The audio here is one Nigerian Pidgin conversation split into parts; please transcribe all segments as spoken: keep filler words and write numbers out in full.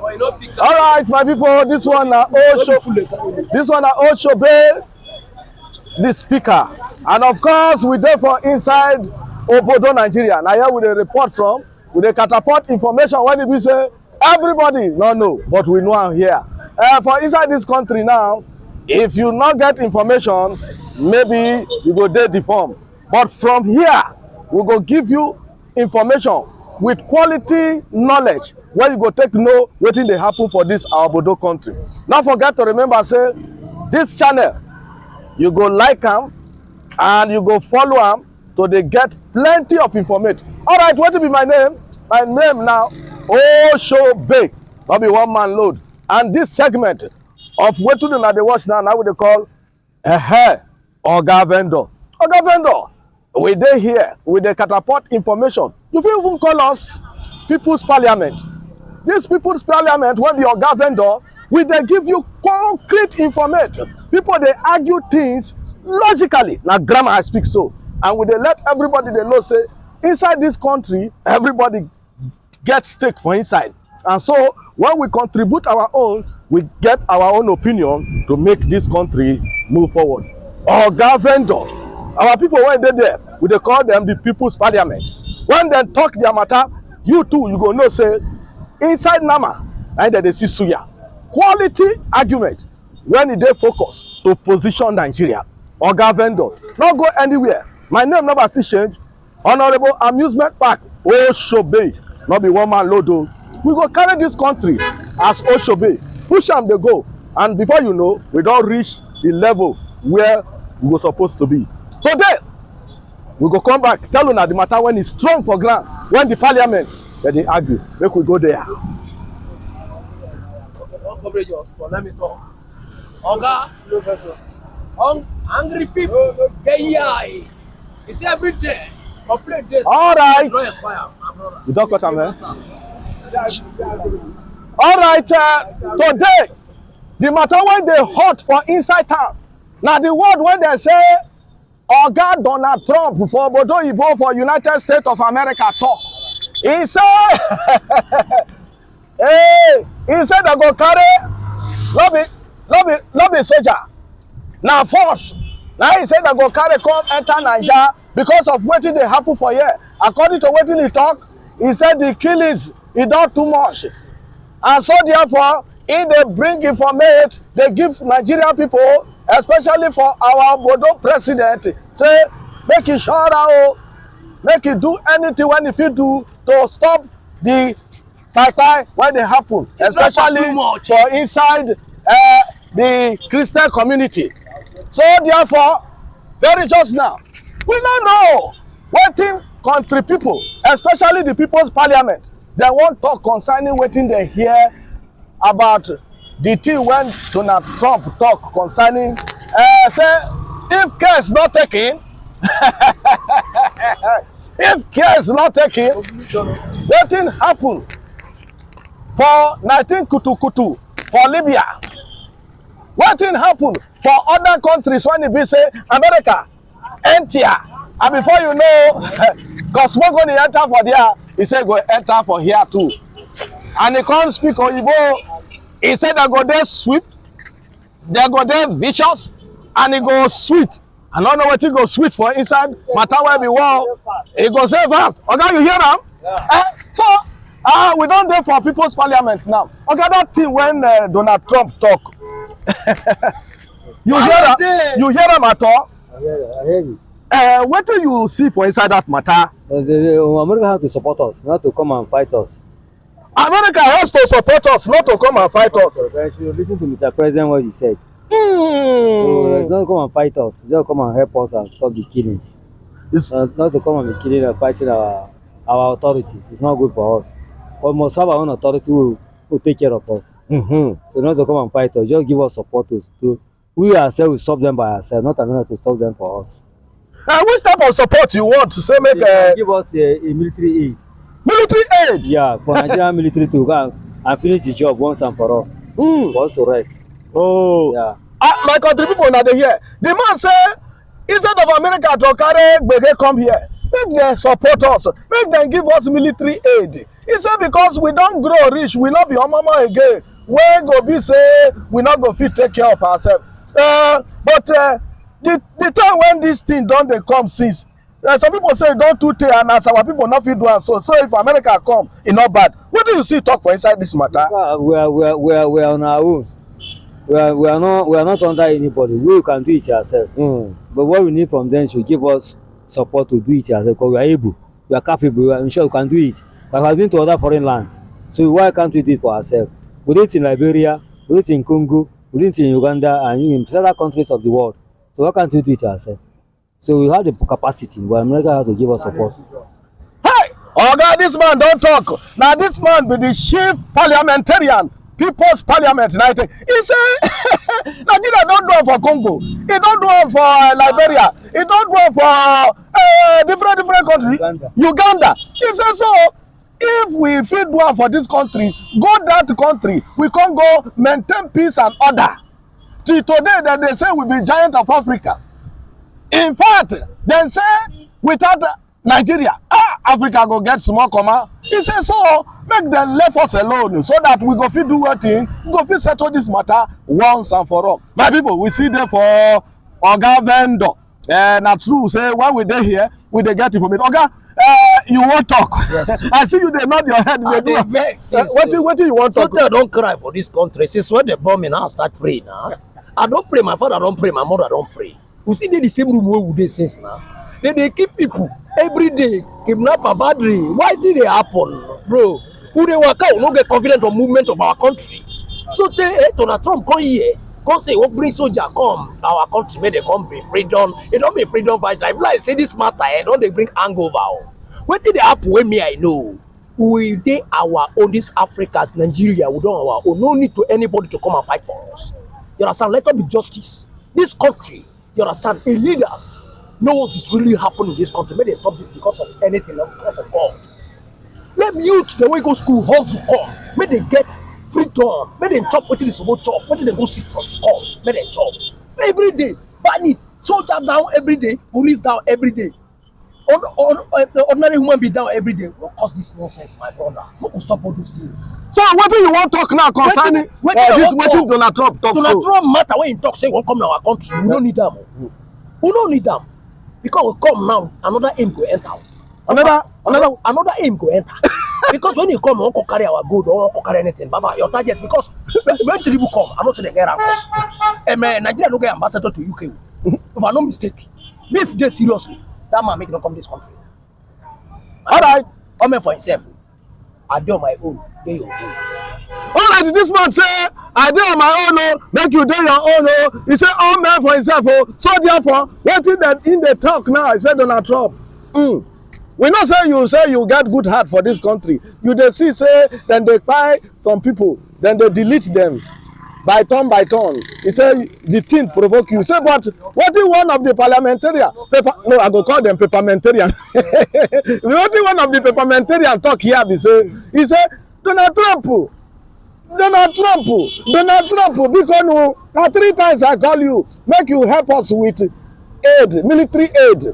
All right, my people, this one na Osho, this one na Oshobe, the speaker. And of course, we dey for inside Obodo, Nigeria. Na here we dey report from. We dey catapult information when e be say everybody no know, but we know am here. Uh, for inside this country now, if you no get information, maybe you go dey deform. But from here, we go give you information with quality knowledge wey you go take know wetin dey happen for this our obodo country. No forget to remember say this channel, you go like am and you go follow am to dey get plenty of information. All right, wetin be my name? My name na Oshobe, no be one man load. And this segment of wetin una dey watch now, na we dey call Ehe, Oga Vendor. Oga Vendor, we dey here, we dey catapult information. You fit even call us People's Parliament. This People's Parliament wey be Oga Vendor, we dey give you concrete information. People dey argue things logically. Na grammar I speak so. And we dey let everybody dey know say inside this country, everybody get stake for inside. And so when we contribute our own, we get our own opinion to make this country move forward. Oga Vendor, our people wey dey there, we dey call them the People's Parliament. When dem talk their matter, you too, you go know say inside nama, na dem dey see suya. Quality argument when e dey focus to position Nigeria. Oga Vendor, no go anywhere. My name never still change. Honorable Amusement Park, Oshobe, no be one man load o. We go carry this country as Oshobe, push am dey go, and before you know, we don reach the level where we go suppose to be. Today, we go come back, tell una the matter when e strong for ground, when the parliament dem dey argue. Make we go there. Oga, hung-, angry people dey here. You see every day, complain dey. All right. Lawyers fire, my brother. You don cut am, eh? All right, uh, today, the matter wey dey hot for inside town na the word wey dem say Oga Donald Trump for obodo oyibo for United States of America talk. He say, hey, he say dem go carry, no be, no be, no be soldier, na force. Na he say dem go carry come enter Naija because of wetin dey happen for here. According to wetin he talk, he say the killings, e don too much. And so therefore, he dey bring informate, dey give Nigeria people, especially for our obodo president, say make e sure o, make e do anything wey e fit do to stop the kpai kpai wey dey happen, especially for inside, uh, the Christian community. So therefore, very just now, we no know wetin country people, especially the People's Parliament, dem wan talk concerning wetin dem hear about the thing wey Donald Trump talk concerning, uh, say if case no taken, if case no taken, wetin happen for nineteen kutukutu for Libya? Wetin happen for other countries when e be say America enter? And before you know, cosmogony enter for there, he say go enter for here too. And he come speak oyibo. He say dem go dey swift, dem go dey vicious, and e go sweet. I no know wetin go sweet for inside matter wey be war. E go say fast. Oga, you hear am? Eh? So, ah, we don dey for People's Parliament now. Oga, that thing wey, uh, Donald Trump talk, you hear am? You hear am at all? I hear, I hear you. Uh, wetin you see for inside that matter? They say, oh, America has to support us, not to come and fight us. America has to support us, not to come and fight us. They should listen to Mister President, what he said. Hmm. So let's not come and fight us. Just come and help us and stop the killings. It's not, not to come and be killing and fighting our, our authorities. It's not good for us. We must have our own authority who will take care of us. Mm-hmm. So not to come and fight us. Just give us support to, to we ourselves will stop them by ourselves, not America to stop them for us. Uh, which type of support you want to say make, uh, give us a, a military aid? Military aid? Yeah, for Nigerian military to go and, and finish the job once and for all. Mm. For us to rest. Oh. Yeah. Ah, my country people, now they hear. The man say, instead of America to carry gbege come here, Make dem support us, make dem give us military aid. He say because we don grow reach, we no be omomo again, wey go be say we no go fit take care of ourselves. Uh, but uh, the the time when this thing don dey come since, uh, some people say e don too tey, and as our people no fit do am, so so if America come, e no bad. Wetin you see talk for inside this matter? Ah, we are, we are, we are, we are on our own. We are, we are not, we are not under anybody. We can do it ourselves. Mm. But what we need from them should give us support to do it ourselves, because we are able, we are capable, we are, in short, we can do it. We have been to other foreign lands. So why can't we do it for ourselves? We did it in Liberia, we did it in Congo, we did it in Uganda, and in several countries of the world. So why can't we do it ourselves? So we have the capacity, but America has to give us support. Hey, oga, this man don talk. Na this man be the chief parliamentarian, people's parliament. Na him take, he say Nigeria don do am for Congo, he don do am for uh, Liberia, he don do am for uh, different different countries. Uganda. Uganda. He say so if we fit do am for this country, go that country, we come go maintain peace and order. Till today, dem dey say we be giant of Africa. In fact, dem say without Nigeria, ah, Africa go get small comma. He say so, make dem left us alone so that we go fit do wetin, we go fit settle this matter once and for all. My people, we still dey for oga vendor. Eh, na true say when we dey here, we dey get information. Oga, eh, you wan talk? Yes. I see you dey nod your head. I dey vex. Eh, since, wetin, wetin you wan talk? Sotey I don cry for this country since when dem born me. Now I start pray now. I don pray, my father don pray, my mother don pray. We still dey the same room wey we dey since now. Dem dey kill people every day, kidnapper, battery. Why did dey happen, bro? We dey waka, we no get confidence of movement of our country. Sotey eh, Donald Trump come here, come say we bring soldier come our country, make dem come bring freedom. E don be freedom fighter. E be like say this matter eh, don dey bring hangover o. Wetin dey happen wey me I know? We dey our own, this Africa, Nigeria, we don our own. No need to anybody to come and fight for us. You understand? Let us be justice. This country, you understand, a leaders know what is really happening in this country. Make dem stop this because of anything, not because of God. Let youth dem wey go school hustle come, make dem get freedom, make dem chop wetin dem suppose chop, wetin dem go seek from come, make dem chop. Every day, bandit, soldier down every day, police down every day. Ord- ord- eh, ordinary human being down every day. What cause this nonsense, my brother? Make we stop all those things. So wetin you wan talk now concerning wetin, wetin uh, I this wan wetin talk? Donald Trump talk? Donald so? Trump matter wey he talk say he wan come na our country, we no need am o. We no need am, because we come now, another aim go enter. Another, another, another aim go enter. Because when he come, he wan come carry our gold, he wan come carry anything. Baba, your target, because when, when Tinubu come, I know say dem get am. Um, eh, Nigeria no get ambassador to U K o. If I no mistake, if dey seriously, that man make no come this country. All right. Come here for himself. I dey on my own, dey your own. All right, this man say, I dey on my own o, make you dey your own o. He say all men for himself o. So therefore, wetin dem in dey talk now, I say Donald Trump. Mm. We know say you say you get good heart for this country. You dey see say dem dey kpai some people, dem dey delete them by turn by turn. He say the thing provoke you. Say, but wetin one of the parliamentarian, paper, no, I go call them papermentarian. Wetin one of the papermentarian talk here be say, he say, Donald Trump, Donald Trump, Donald Trump, biko nu, na three times I call you, make you help us with aid, military aid.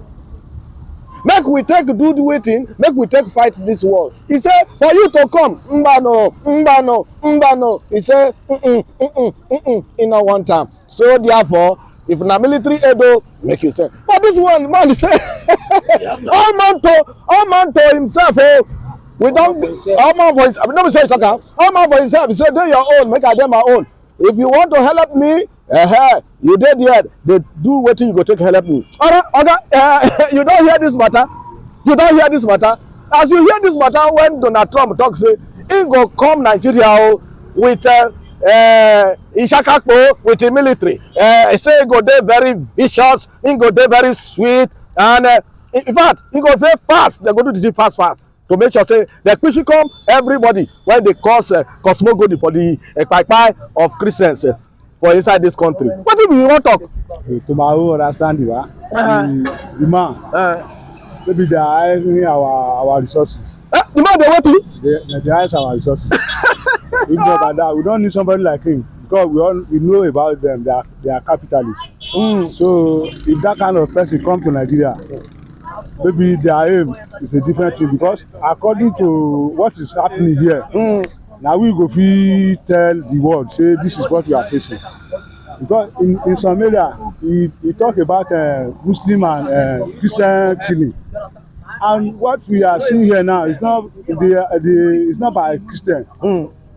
Make we take do the waiting, make we take fight this war. He say, for you to come, mbano, mbano, mbano. He say, mm-mm, mm-mm, mm-mm, he no want am. So therefore, if na military aid o, make you send. But this one, man, he say, all man to, all man to himself o. We don, all man for himself. No be so he talk am. All man for himself. He say, dey your own, make I dey my own. If you want to help me, uh, you dey there, dey do wetin you go take help me. Oga, oga, uh, you don hear this matter? You don hear this matter? As you hear this matter, when Donald Trump talk say he go come Nigeria o with uh, uh, Ishakakpo, with the military, uh, he say he go dey very vicious, he go dey very sweet, and uh, in fact, he go very fast. They go do the thing fast, fast. To make sure say the question come everybody when they cause uh, cosmogony for the uh, kpai kpai of Christians uh, for inside this country. What do you want talk? To my own understanding, ba, uh-huh. The, the man, uh-huh. Maybe they are hiring our our resources. Eh, the man they want to? They, they, they hire our resources. If not like that, we don't need somebody like him because we all we know about them. They are they are capitalists. Mm. So if that kind of person come to Nigeria, Maybe their aim is a different thing, because according to what is happening here, now we go fit tell the world say this is what we are facing. Because in, in some area, he, he talk about uh, Muslim and uh, Christian killing. And what we are seeing here now is not the, the is not by Christian.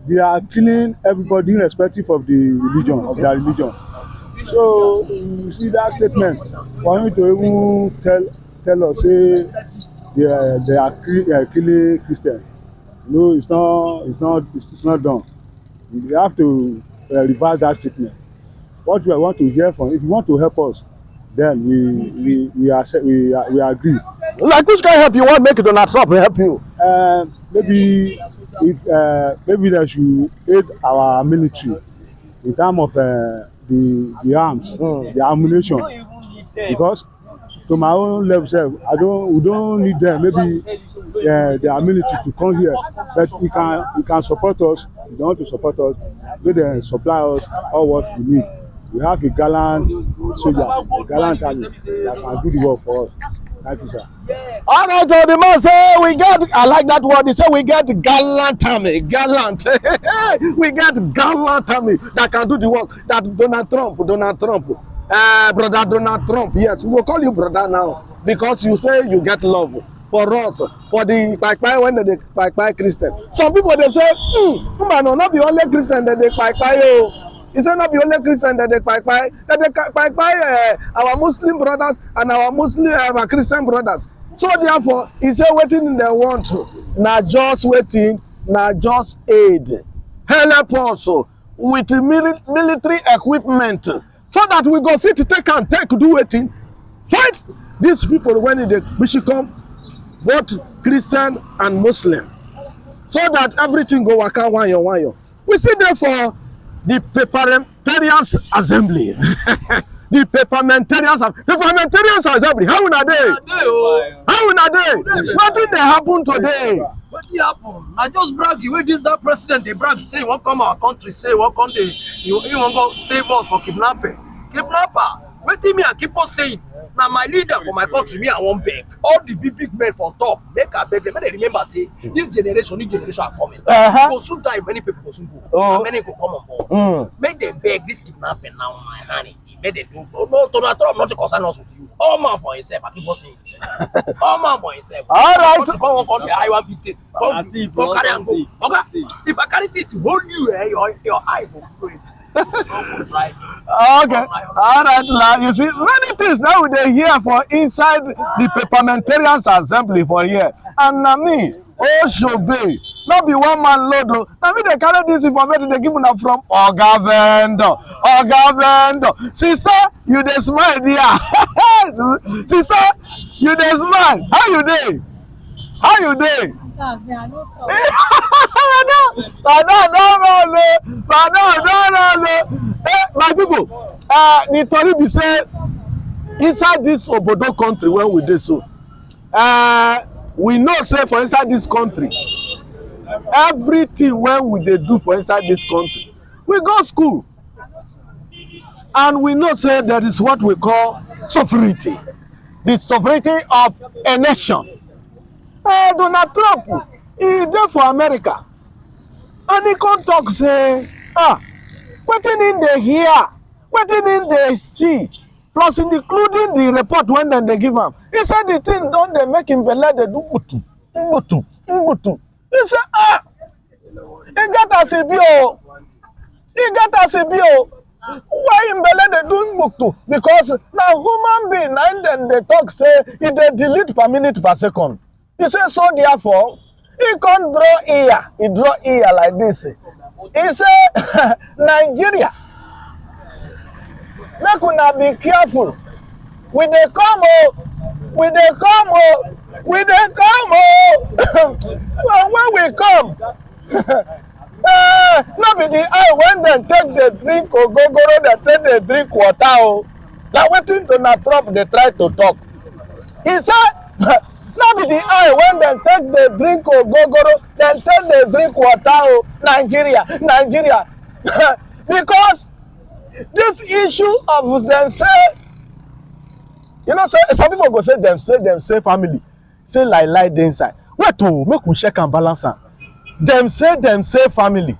They are killing everybody irrespective of the religion, of their religion. So you see that statement for him to even tell tell us say they are, they are ki- uh, killing Christian. No, it's not. It's not. It's, it's not done. We have to uh, reverse that statement. What we want to hear from, if you want to help us, then we we we are we, are, we agree. Like which kind of help you want make Donald Trump help you? Uh, maybe if uh, maybe they should aid our military in terms of uh, the the arms, the ammunition, because to my own level sef, I don't we don't need them. Maybe uh, the ability to come here, but you can you can support us. If they want to support us, make them supply us all what we need. We have a gallant soldier, a gallant army that can do the work for us. Thank you, sir. All right, so the man say we get. I like that word. He say we get gallant army, gallant. We get gallant army that can do the work. That Donald Trump, Donald Trump, uh, brother Donald Trump. Yes, we will call you brother now because you say you get love for us, for the kpai kpai when they kpai kpai Christian. Some people they say, hmm, no, not be only Christian that they kpai kpai. Oh, he say not be only Christian that they kpai kpai. That they kpai kpai uh, our Muslim brothers and our Muslim uh, our Christian brothers. So therefore, he say waiting in the want na just waiting na just aid. Help us oh, with mili- military equipment so that we go fit take and take do waiting fight these people when they we should come both Christian and Muslim so that everything go waka wayo wayo. We still there for the preparatory assembly. The preparlamentarians of preparlamentarians assembly how una dey? How una dey? Wetin dey happen today? Wetin happen? Na just brag wey this that president dey brag say he wan come our country, say he wan come dey he he wan go save us for kidnapping. Kidnapper. Wetin me I keep on saying? Na my leader for my country me I wan beg. All the big big men for top make I beg them make they remember say this generation new generation are coming. Uh-huh. Go soon time many people go soon go. Oh. And many go come on board. Mm. Make them beg this kidnapping now my honey. Make dem do no no to na talk nothing concern us with you all man for himself I keep on saying all man for himself. All right. Come come come dey hire one big thing come come carry am go oga if I carry thing to hold you eh your your eye go close. Okay. All right now you see many things that we dey hear for inside the parliamentarians assembly for here and na me Oshobe no be one man load o na me dey carry this information dey give una from oga vendor oga vendor sister you dey smile there sister you dey smile how you dey how you dey. Madam don run o madam don run o eh my people uh, the tori be say inside this obodo country wey we dey so Uh, we know say for inside this country everything wey we dey do for inside this country we go school and we know say there is what we call sovereignty the sovereignty of a nation uh, Donald Trump he dey for America and he come talk say ah wetin him dey hear wetin him dey see plus including the report wey dem dey give am he say the thing don dey make him belle dey do gbutu gbutu gbutu he say ah e get as e be o e get as e be o why him belle dey do gbutu because na human being na him dem dey talk say e dey delete per minute per second He say so therefore he come draw ear, he draw ear like this. He say Nigeria, make una be careful. We dey come o, we dey come o, we dey come o. But when we come, eh, no be the eye when dem take dey drink ogogoro, dem take dey drink water o. Na wetin Donald Trump dey try to talk. He say no be the eye when dem take dey drink ogogoro, dem take dey drink water o. Nigeria, Nigeria. Because this issue of dem say You know, say some people go say dem say dem say family, say lie lie dey inside. Wait o, make we check and balance am. Dem say dem say family,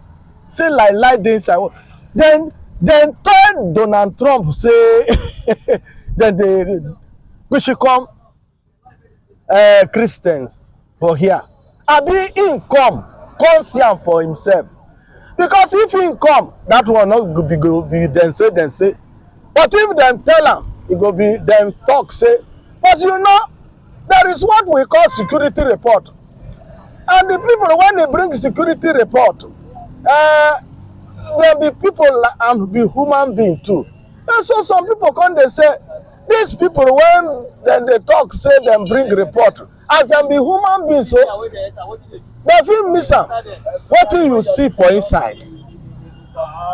say lie lie dey inside. Then dem tell Donald Trump say dem dey, we should come uh, Christians for here. Abi him come, come see am for himself. Because if him come, that one no go be, go be dem say dem say. But if dem tell am, e go be dem talk say. But you know, there is what we call security report. And the people when they bring security report, uh, dem be people and be human being too. And so some people come dey say, these people when dem dey talk say dem bring report, as dem be human beings, so dem fit miss am. Wetin you see for inside?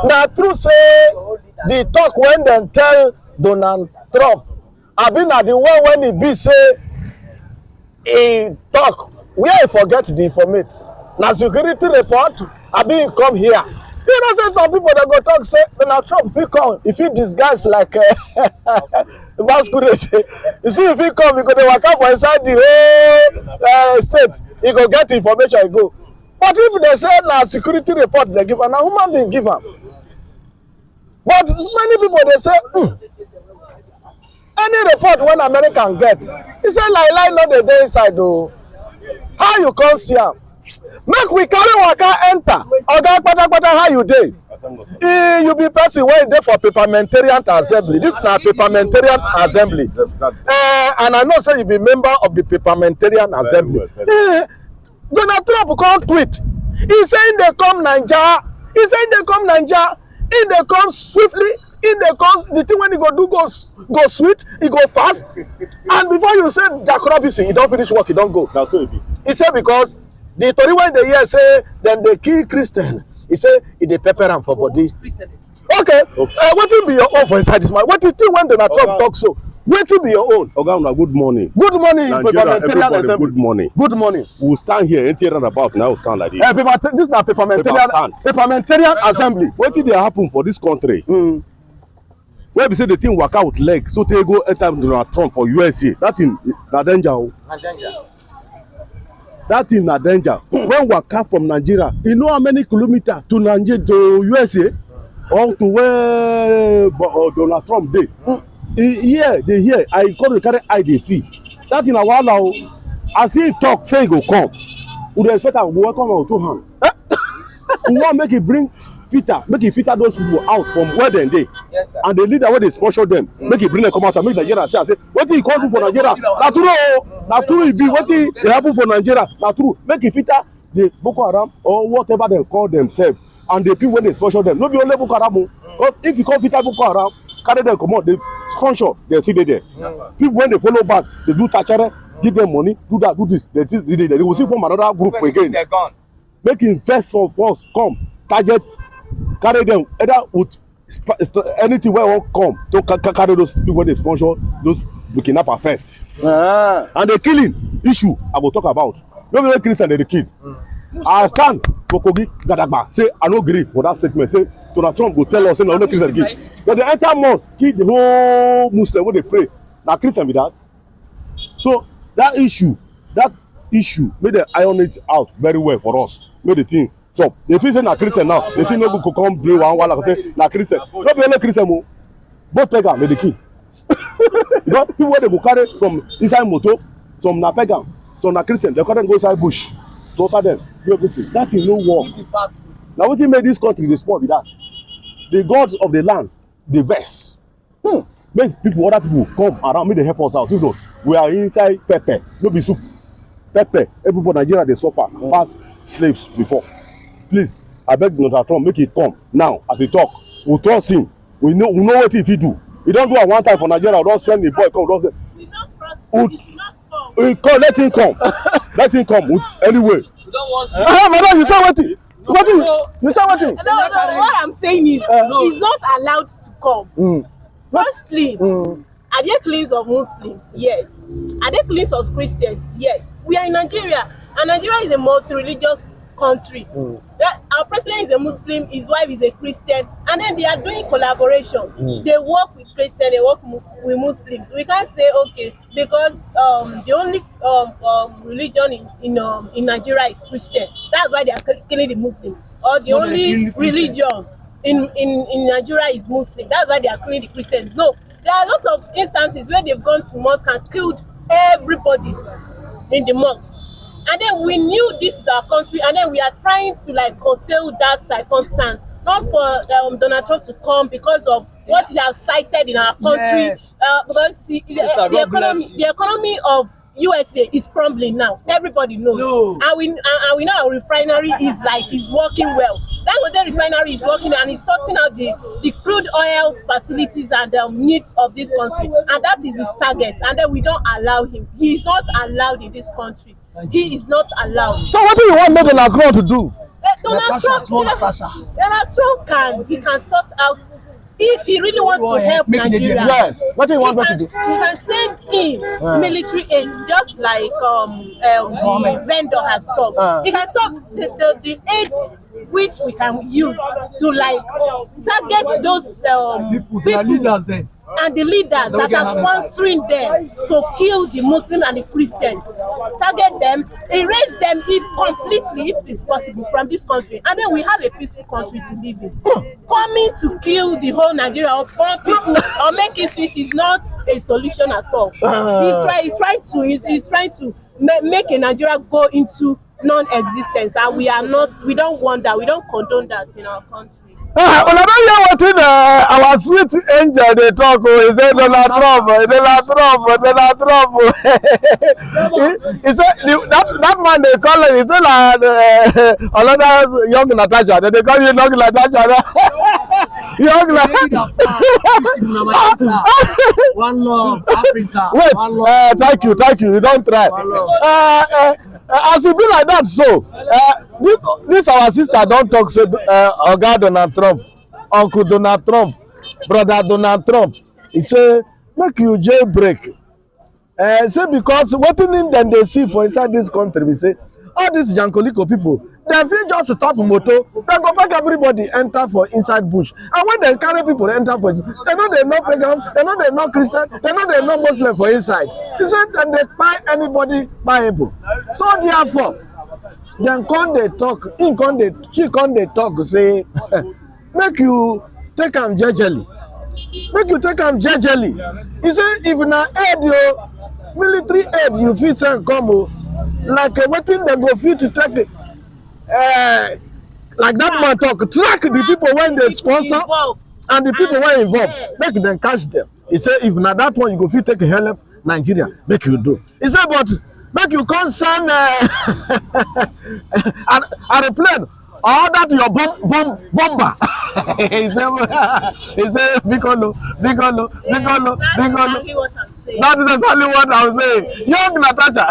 Na true say the talk when dem tell Donald Trump, abi na the one when e be say e talk where e forget the informate? Na security report, abi e come here? You know say some people dem go talk say Donald Trump fit come, e fit disguise like uh, masquerade. You see, e fit come, e go dey waka for inside the whole uh, state, e go get information, e go. But if dem say na security report dem give am, na human being give am. But many people dey say, hmm, any report when American get, e say lie lie no dey dey inside o. How you come see am? Make we carry waka enter. Oga kpatakpata, how you dey? Eh, you be person wey dey for parliamentarian assembly. This na parliamentarian assembly. Eh, and I know say you be member of the parliamentarian assembly. Eh, Donald Trump come tweet. He say him dey come Naija. He say him dey come Naija. Him dey come swiftly. Him dey come, the thing when he go do go s- go sweet, he go fast. And before you say Jack Robinson, he don finish work, he don go. Na so e be. He say because the tori wey dey hear say dem dey kill Christian, he say e dey pepper am for body. Okay. Uh, wetin be your own for inside this man? Wetin thing when Donald Trump talk so? Wetin be your own? Oga, una good morning. Good morning, Nigeria, parliamentarian everybody, assembly. Good morning. Good morning. We stand here, empty roundabout now, we stand like this. Eh, parliament- this na parliamentarian, parliamentarian assembly. Wetin dey happen for this country? Mm. Wey be say the thing waka with leg, so they go enter Donald Trump for U S A. That thing na danger o. Na danger. That thing na danger. When waka from Nigeria, you know how many kilometer to Nigeria to U S A or to where Bo- uh, Donald Trump dey? He hear, dey hear. I come dey carry eye dey see. That thing na wahala o. As he talk say he go come, we dey expect am, we welcome am with two hand. We wan make he bring filter, make he filter those people out from where dem dey. Yes, sir. And the leader wey dey sponsor them, make he bring them come outside, make Nigeria see am say wetin he come do for Nigeria. Na true o, na true e be. Wetin dey happen for Nigeria na true. Make he filter the Boko Haram or whatever dem call themselves and the people wey dey sponsor them. No be only Boko Haram o. 'Cause if you come filter Boko Haram, carry them comot, the sponsor dem still dey there. People wey dey follow back, dey do tachere, give them money, do that, do this, they still dey there. They go still form another group again. Make him first for force come target, carry them either with sp- st- anything wey wan come to ca- ca- carry those people wey dey sponsor those kidnapper first. Ah. And the killing issue I go talk about. No be only Christian dem dey kill. I stand for Kogi Gadagba say I no gree for that statement say Donald Trump go tell us say na only Christian kill. But they enter mosque, kill the whole Muslim wey dey pray. Na Christian be that? So that issue, that issue, make dem iron it out very well for us. Make the thing stop. They feel say na Christian now. They think no go come bring one wahala say na Christian. No be only Christian o. Both pagan dem dey kill. Because people wey dem go carry from inside motor, some na pagan, some na Christian. Dem carry them go inside bush, slaughter them, do everything. That thing no work. Na wetin make this country dey spoil be that. The gods of the land dey vex. Hmm. Make people, other people come around, make dem help us out. If not, we are inside pepper, no be soup. Pepper, everybody, Nigeria dey suffer pass slaves before. Please, I beg Donald Trump, make he come now as he talk. We trust him. We know, we know wetin he fit do. He don do am one time for Nigeria. We don send the boy come. We don send. We, he come, let him come. Let him come. We, anyway. Ah, madam, you say wetin? Wetin? You say wetin? No, no, what I'm saying is, he's not allowed to come. Mm. Firstly, are they claims of Muslims? Yes. Are they claims of Christians? Yes. We are in Nigeria. And Nigeria is a multi-religious country. Mm. That our president is a Muslim, his wife is a Christian, and then they are doing collaborations. Mm. They work with Christian, they work mu- with Muslims. We can't say, okay, because um, the only um, um, religion in in, um, in Nigeria is Christian. That's why they are kill- killing the Muslims. Or the only religion in, in in Nigeria is Muslim. That's why they are killing the Christians. No, there are a lot of instances where they've gone to mosque and killed everybody in the mosque. And then we knew this is our country, and then we are trying to, like, curtail that circumstance, not for um, Donald Trump to come because of what he has cited in our country. Yes. Uh, because he, the, Mister the God economy, bless you. The economy of U S A is crumbling now. Everybody knows. No. And we and, and we know our refinery is, like, is working well. Dangote refinery is working and is sorting out the, the crude oil facilities and the needs of this country. And that is his target. And then we don't allow him. He is not allowed in this country. He is not allowed. So what do you want make Donald Trump to do? Eh, Donald Natasha, Trump, small Natasha. Donald Trump can he can sort out if he really wants to help Nigeria. Yes. What do you want make to do? He can send in military aid, just like um, um the vendor has talked. Uh. He can solve the, the, the aids which we can use to, like, target those um, people, people and the leaders that are sponsoring them to kill the Muslims and the Christians. Target them, erase them if completely, if it's possible, from this country, and then we have a peaceful country to live in. Coming to kill the whole Nigeria or poor people or make it sweet is not a solution at all. He's, try, he's trying to he's, he's trying to ma- make a Nigeria go into non-existence, and we are not. We don't want that. We don't condone that in our country. Ah, una don hear wetin uh, our sweet angel dey talk o. He say Donald Trump, eh, Donald Trump, eh, Donald Trump. he, he say the, that that man dey call am. He say na uh, another young Natasha. Dem dey call you young Natasha. young Natasha. One love, Africa. Wait, one love. Uh, thank you, thank you. You don try. One love. Uh, uh, Uh, as e be like that so, uh, this this our sister don talk say uh, Oga Donald Trump, Uncle Donald Trump, Brother Donald Trump, he say make you jailbreak. Uh, say because wetin dem dey see for inside this country be say all these Jankoliko people, dem fit just stop motor, dem go pack everybody enter for inside bush. And when dem carry people enter for, dem no dey know pagan, dem no dey know Christian, dem no dey know Muslim for inside. He say dem dey kpai anybody kpaibo. So therefore, dem come dey talk, him come dey, she come dey talk say, make you take am jejely. Make you take am jejely. He say if na aid o, military aid you fit send come o, like uh, wetin dem go fit take, uh, like that man talk, track the people wey dey sponsor and the people wey involve, make dem catch them. He say if na that one you go fit take help Nigeria, make you do. He say but make you come send uh, an aeroplane or that your bomb bomb bomber. he say he say bikolo bikolo bikolo bikolo. That is exactly what I'm saying. Young Natasha.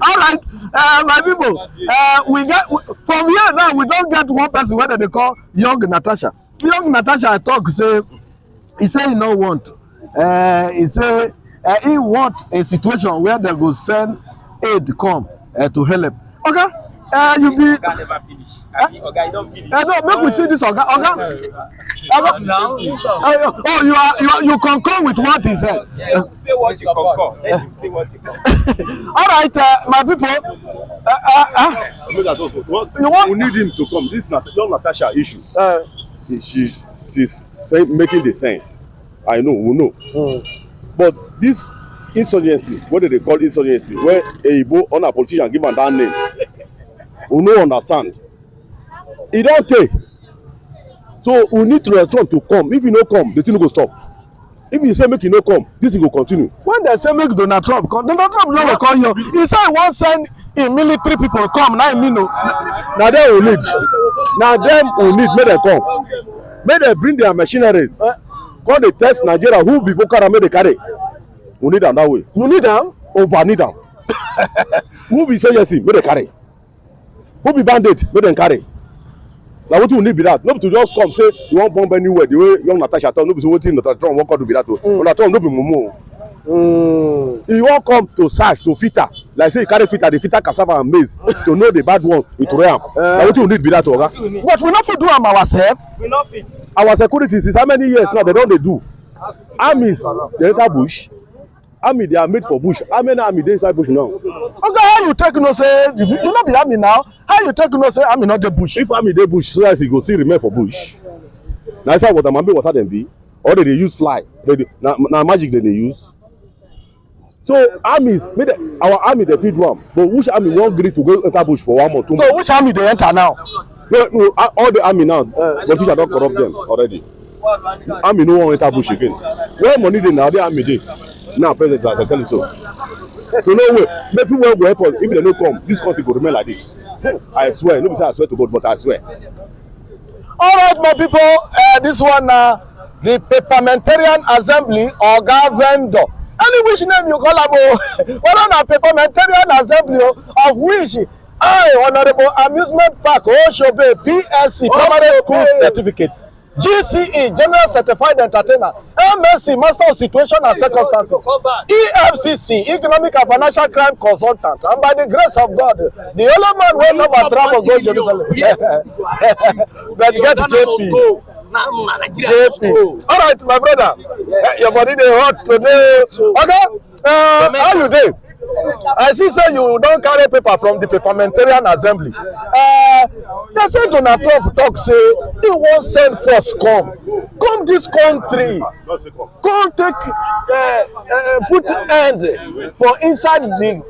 All right, uh, my people, uh, we get we, from here now we don get one person wey dem dey call Young Natasha. Young Natasha talk say he say he no want. Uh, he say uh, he want a situation where they go send aid come uh, to help. Okay, uh, you be. Oga never finish. Abi Oga, you don finish? Uh, no, make we see this Oga. Oga. Oga. Now, uh, oh, you are you are, you concur with what he said. Yes, say what you concur. Let him say what you concur. All right, uh, my people. Uh, uh, uh, Look at us. What? You want? We need him to come. This is not Young Natasha issue. Uh, She, she's saying, making the sense. I know, we know. But this insurgency, what do they call insurgency? Where Eibo on a politician give am that name, we no understand. E don tey. So we need Donald Trump to come. If he no come, the thing no go stop. If he say make he no come, this thing go continue. When they say make Donald Trump come, Donald Trump no go come here. He say he wan send him military people come. Na him mean o. Na dem we need. Na dem we need make dem come. Make dem bring their machinery. Come dey test Nigeria who be Boko Haram make dem carry. We need am that way. You need am? Over need am. Who be insurgency make dem carry. Who be bandit make dem carry. Na wetin we need be that. No be to just come say you wan bomb anywhere the way Young Natasha talk. No be so wetin Donald Trump wan come do be that o. Donald Trump no be mumu o. He wan come to search, to filter. Like say you carry filter, dey filter cassava and maize to know the bad one, you throw am. Na wetin we need be that, oga. But we no fit do am ourselves. We no fit. Our security, since how many years now, they don dey do. Armies dey enter bush. Army, they are made for bush. How many army dey inside bush now? Oga, how you take know say the, you no be army now? How you take know say army no dey bush? If army dey bush, so as e go still remain for bush. Na inside water, mambe water dem be. Or they dey use fly. They dey, na, na magic dem dey use. So armies, make dem, our army dey fit do am. But which army wan gree to go enter bush for one month, two months? So which army dey enter now? No, no, a-, all the army now, politicians don corrupt them already. Army no wan enter bush again. Where money dey, na there army dey. Now, present, as I tell you so. So no way. Make people wey go help us, if they no come, this country go remain like this. I swear, no be say I swear to God, but I swear. All right, my people, uh, this one na the Parliamentarian Assembly, Oga Vendor. Any which name you call am o, whether na Parliamentarian Assembly o, of which I, Honorable Amusement Park, Oshobe, P S C, Primary School Certificate, G C E, General Certified Entertainer, M S C, Master of Situation and Circumstances, E F C C, Economic and Financial Crime Consultant, and by the grace of God, the only man wey never travel go Jerusalem. But get J P. J P. All right, my brother. Eh, your body dey hot today. Okay? Uh, how you dey? I see say you don carry paper from the Parliamentarian Assembly. Uh, they say Donald Trump talk say he wan send force come, come this country, come take, uh, uh, put end for inside the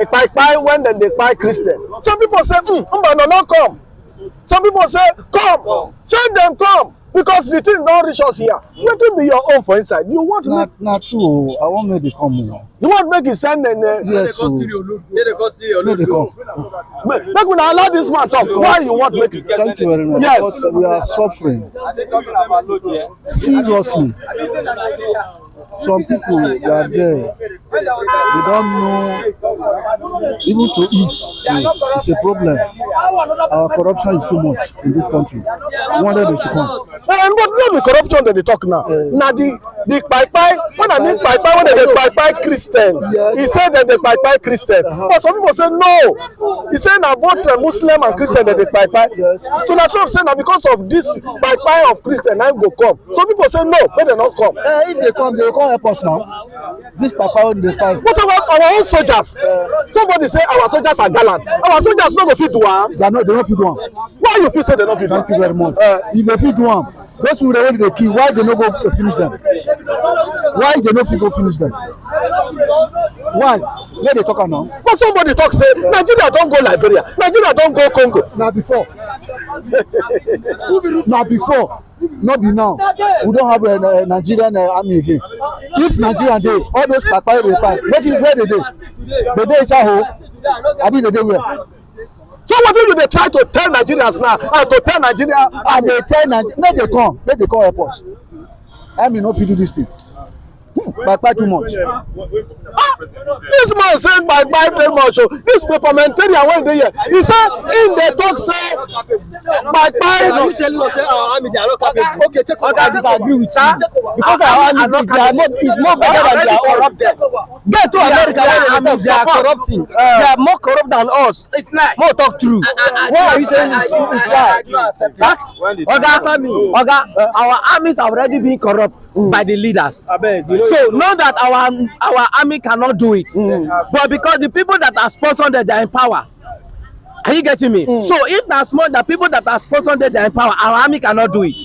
kpai kpai when dem dey kpai Christian. Some people say, "Hmm, Mbano no come." Some people say, "Come, send them come, because the thing don reach us here." Wetin be your own for inside? You want Na, make na true o. I wan make they come o. You want make you send them? Uh, Yes o. Make they come. Make, make una allow this man talk. Why you want make? Thank you very much. Yes. Because we are suffering seriously. Some people, they are there. They don't know even to eat. It's a problem. Our corruption is too much in this country. We wanted them to come. Eh, but no be corruption that they talk now. Eh. Na the, the kpai kpai, when I mean kpai kpai, when they kpai kpai Christians, Yes. He said that they kpai kpai Christians. Uh-huh. But some people say no. He say na both, uh, Muslim and Christian that they kpai kpai. Yes. Donald Trump say na because of this kpai kpai of Christian na him go come. Some people say no, make dem no come. Eh, if they come, they will come help us now. This kpai kpai wey dey fight. What about our own soldiers? Somebody say our soldiers are gallant. Our soldiers no go fit do am. They are not, they no fit do am. Why you feel say they no fit do am? Thank you very much. Eh. If they fit do am, those people wey dey kill, why they no go finish them? Why they no fit go finish them? Why? Let they talk am now. But somebody talk say Nigeria don go Liberia, Nigeria don go Congo. Na before. Na before. No be now. We don't have a, a Nigerian, uh, army again. If Nigeria dey, all those kpai kpai dey kpai, wetin, where they dey? They dey inside hole. Abi they dey where? So what do you dey try to tell Nigerians now? And to tell Nigeria, I dey tell Nigeria, make they come, make they come help us. Army no fit do this thing. Hmm, kpai kpai too much. Ah, this man say kpai kpai too much o. This Parliamentarian wey dey here, he say him dey talk say kpai kpai. Are you telling us say our army dey not capable? Okay, take over. Oga, I disagree with you. Because our army, they are not, is more better than their own. Go to America, where they talk, they are corrupting. They are more corrupt than us. It's like, more talk true. Why are you saying this? This is lie. Ask Oga, Oga, our armies have already been corrupt by the leaders. Abeg, you know. So know that our, our army cannot do it. But because the people that are sponsored, they are in power. Are you getting me? So if na small, the people that are sponsored, they are in power, our army cannot do it.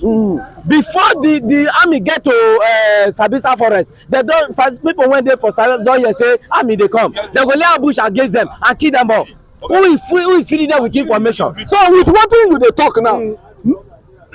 Before the, the army get to, uh, Sambisa Forest, they don't, first people when they for Sambisa don hear say army dey come, they go lay ambush against them and kill them all. Who is free, who is feeding them with information? So with wetin you dey talk now,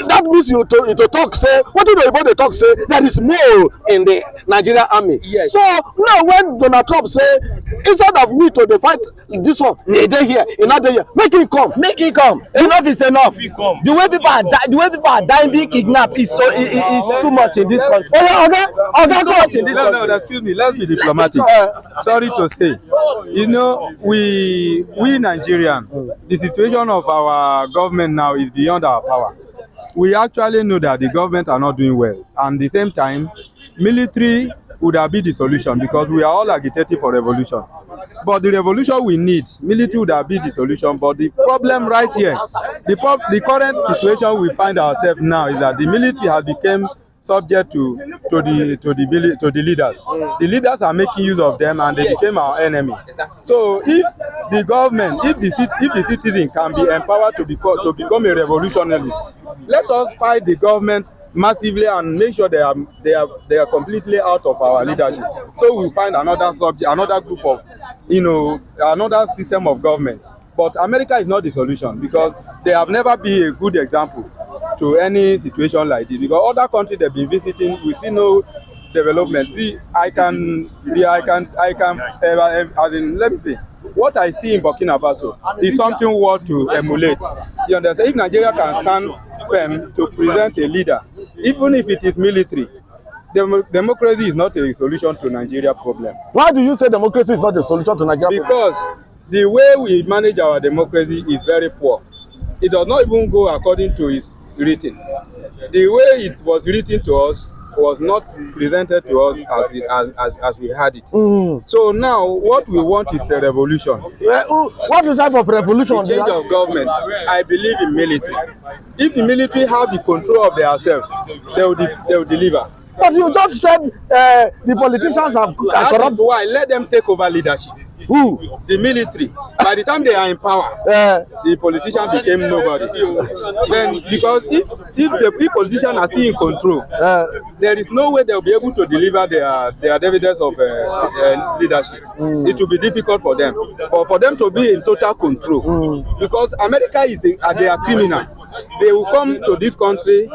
that means you to, you to talk say, wetin the Oyibo dey talk say, there is more in the Nigerian army. Yes. So now when Donald Trump say, instead of we to dey fight this one, he dey here, he not dey here, make him come. Make him come. Enough is enough. The way people are di-, the way people are dying, being kidnapped is so, i-, i-, is too much in this country. Oga, oga, oga, come. Too much in this country. No, no, excuse me. Let's be diplomatic. Sorry to say, you know, we, we Nigerian, the situation of our government now is beyond our power. We actually know that the government are not doing well, and the same time, military would have been the solution, because we are all agitating for revolution. But the revolution we need, military would have been the solution. But the problem right here, the, prob- the current situation we find ourselves now is that the military has become subject to to the to the village, to the leaders. The leaders are making use of them, and they became our enemy. So if the government, if the cit- if the citizen can be empowered to become to become a revolutionist, let us fight the government massively and make sure they are they are they are completely out of our leadership. So we find another subject, another group of you know another system of government. But America is not the solution because they have never been a good example to any situation like this. Because other countries they've been visiting, we see no development. See, I can be, I can, I can, uh, as in, let me see. What I see in Burkina Faso is something worth to emulate. You understand? If Nigeria can stand firm to present a leader, even if it is military, dem- democracy is not a solution to Nigeria problem. Why do you say democracy is not a solution to Nigeria problem? Because the way we manage our democracy is very poor. It does not even go according to its written. The way it was written to us was not presented to us as it, as, as, as we had it. Mm. So now what we want is a revolution. Eh, who- what type of revolution? Change of government. I believe in military. If the military have the control of themselves, they will, de- they will deliver. But you just said uh, the politicians have are That corrupt. Is why let them take over leadership. Who? The military. By the time they are in power, Uh, the politicians became nobody. Then because if if the if politicians are still in control, uh, there is no way they'll be able to deliver their their dividends of uh, uh, leadership. It will be difficult for them, but for them to be in total control, because America is a, are they are criminal. They will come to this country,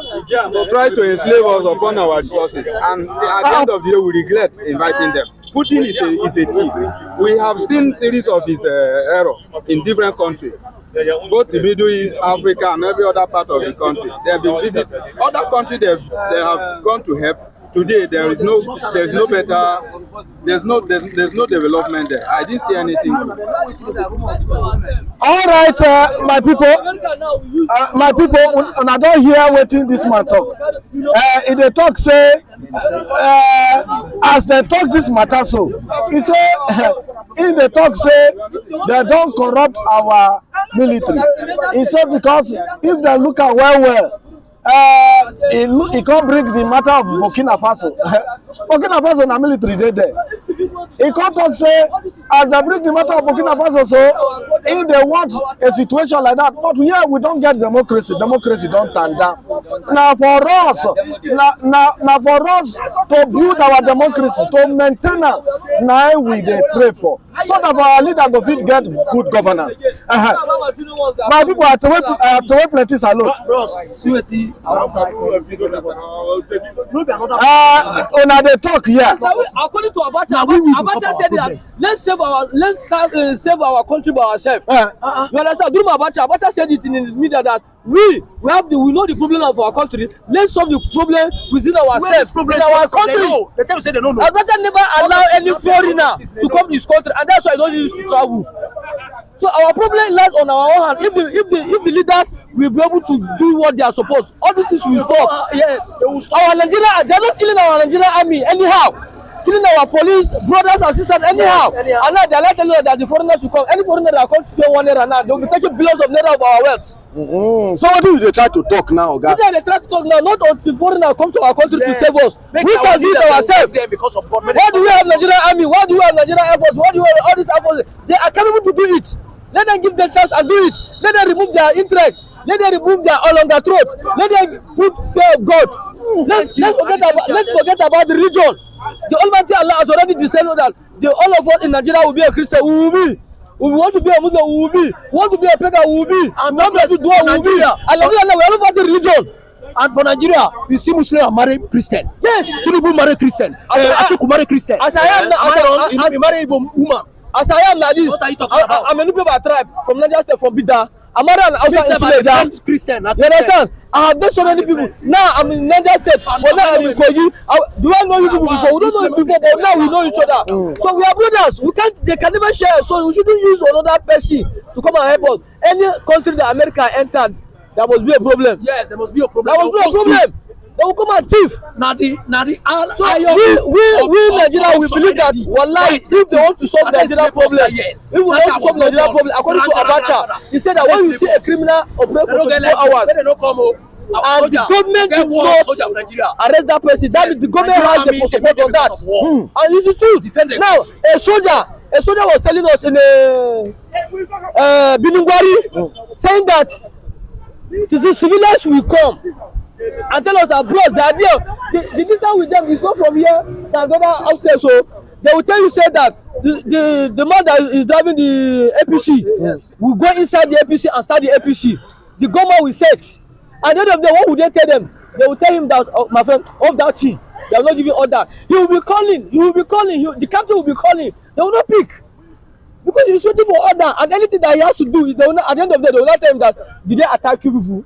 try to enslave us upon our resources, and at the end of the day, we regret inviting them. Putin is a is a thief. We have seen series of his uh, error in different countries, both the Middle East, Africa, and every other part of the country. They have been visit other countries. They have, they have gone to help. Today there is no there is no better there's no there's, there's no development there. I didn't see anything. All right, uh, my people, uh, my people, un- una don hear wetin this man talk. Uh, e dey talk say, uh, as dem talk this matter so, e say e dey talk say dem don corrupt our military. E say because if dem look am well well, uh, e look e come bring the matter of Burkina Faso. Burkina Faso na military dey there. E come talk say as dem bring the matter of Burkina Faso so, e dey want a situation like that. But here we don get democracy, democracy don tanda. Na for us, na na na for us to build our democracy, to maintain am, na im we dey pray for, so that our leader go fit get good governance. Uh-huh. My people, I throway I throway plenty salute. Bros, see wetin Uh, una dey talk here. According to Abacha, Abacha said that let's save our let's save, uh, save our country by ourselves. Uh, You understand? During Abacha, Abacha said it in his media that we we have the we know the problem of our country. Let's solve the problem within ourselves, in our country. They tell you say they don't know. Abacha never allow any foreigner to come to his country, and that's why he doesn't used to travel. So our problem lies on our own hand. If the if the if the leaders will be able to do what they are supposed, all these things will stop. Yes, they will stop. Our Nigeria, they are not killing our Nigerian army anyhow. Killing our police brothers and sisters anyhow. Anyhow. And now they are like telling us that the foreigners should come. Any foreigner that comes to pay one naira now, they will be taking billions of naira of our wealth. Mm-hmm. So what do you dey try to talk now, Oga? If they try to talk now, not until foreigner come to our country to Yes. save us. Make We our can do it leaders ourselves. There because of government. Why do we have Nigerian army? Why do we have Nigerian air force? Why do we have all these air force? They are capable to do it. Let them give them chance and do it. Let them remove their interest. Let them remove their all on their throat. Let them put fear of God. Let's let's forget about let's forget about the religion. The Almighty Allah has already decided that the all of us in Nigeria will be a Christian. We will be. We want to be a Muslim. We will be. We want to be a pagan. We will be. We want to do Dua. We will be. Nigeria. And Nigeria, we are not fighting religion. And for Nigeria, you see Muslim are marry Christian. Yes. Tinubu marry Christian. As I Eh, am- Atiku marry Christian. As I am- Eh, am I as I- wrong? as- You know, he marry Igbo woman. As I am like this, What are you talking I, about? I, I'm a new people I tribe from Niger State, from Bida. Amara and Hausa Myself, in I'm a Suleja. Christian. I'm You understand? I have done so many people. Now I'm in Niger State, but now I'm in Kogi. I, do I know you people before? We don't know you before, but now we know each other. So we are brothers. We can't. They can never share. So we shouldn't use another person to come and help us. Any country that America entered, there must be a problem. Yes, there must be a problem. There must be a problem. They will come and thief. Na the na the all So iron we we of- we of- Nigeria of we believe that Somalia. Wallahi, if they want to solve That is Nigeria the problem, yes. If we That want to solve Nigeria problem, according to Abacha, he said that when you see a criminal operate for twenty-four hours and the government did not arrest that person, that means the government has the support on that. And it is true. Now, a soldier, a soldier was telling us in a uh, Binungwari, saying that civi- civilians will come and tell us that, bros, they are there. The, the distance with them is not from here, they are going upstairs. So they will tell you, say that the, the, the man that is driving the A P C, yes, will go inside the A P C and start the A P C. The government will set. At the end of the day, what would they tell them? They will tell him that, "Oh, my friend, off that thing." They will not give you order. He will be calling. He will be calling. He, the captain will be calling. They will not pick. Because he's waiting for order, and anything that he has to do, they will not, at the end of the day, they will not tell him that, "Did they attack you people?"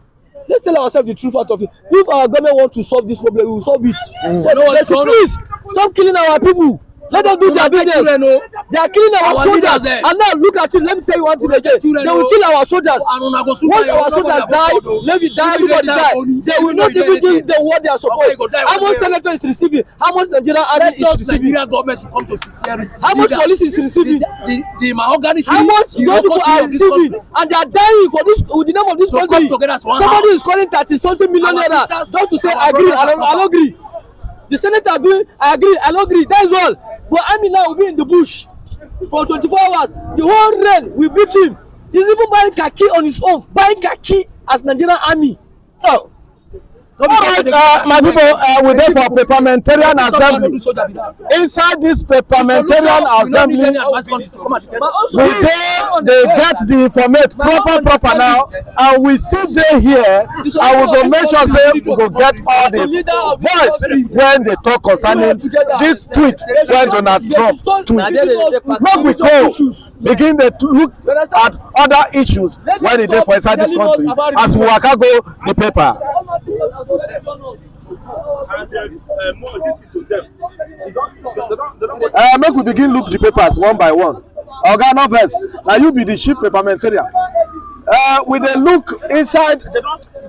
Let's tell ourselves the truth out of it. If our government want to solve this problem, we will solve it. So they should please stop killing our people. Let them do their business. They are killing our soldiers. And now look at it. Let me tell you one thing again. They will kill our soldiers. Once our soldiers die, let it die, everybody die. They will not even give them what they are supposed. How much senator is receiving? How much Nigerian army is receiving? Nigeria government should come to sincerity. How much police is receiving? The, the, the mahogany tree, how much those people are receiving, and they are dying for this, with the name of this country. Somebody is calling thirty something million naira just to say, "I agree, I don't, I don't agree." The senator doing, "I agree, I don't agree." That is all. But army now will be in the bush for twenty-four hours. The whole rain will beat him. He's even buying khaki on his own, buying khaki as Nigerian army. Oh. All right, uh, my people, uh, we dey for parliamentarian assembly. Inside this parliamentarian assembly, we dey dey get the informate proper proper now, and we still dey here, and we go make sure say we go get all this voice when they talk concerning this tweet when Donald Trump tweet. Make we go begin dey look at other issues when e dey for inside this country as we waka go the paper. And there is, uh, more this to them. They don't, they don't, they don't, uh, make we begin look the papers one by one. Oga, no vex. Now you be the chief parliamentarian. Uh, we dey look inside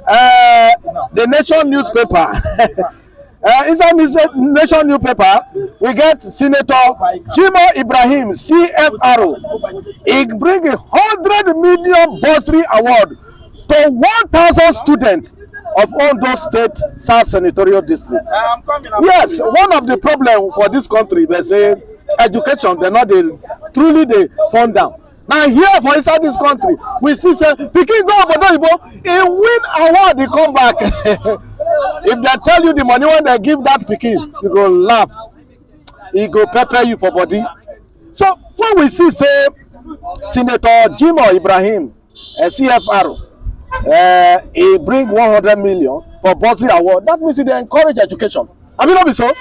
uh, the Nation newspaper. Uh, inside this Nation newspaper, we get Senator Jimo Ibrahim, C F R O. He bring a hundred million bursary award to one thousand students of Ondo State South Senatorial District. Yes, one of the problem for this country, they say education, they not dey truly dey fund down. Now here for inside this country, we see say pikin go obodo oyibo, he win award, he come back. If they tell you the money when they give that pikin, you go laugh. He go pepper you for body. So when we see say Senator Jimo Ibrahim, a C F R, uh, he bring one hundred million for bursary award, that means he dey encourage education. I mean, not be so?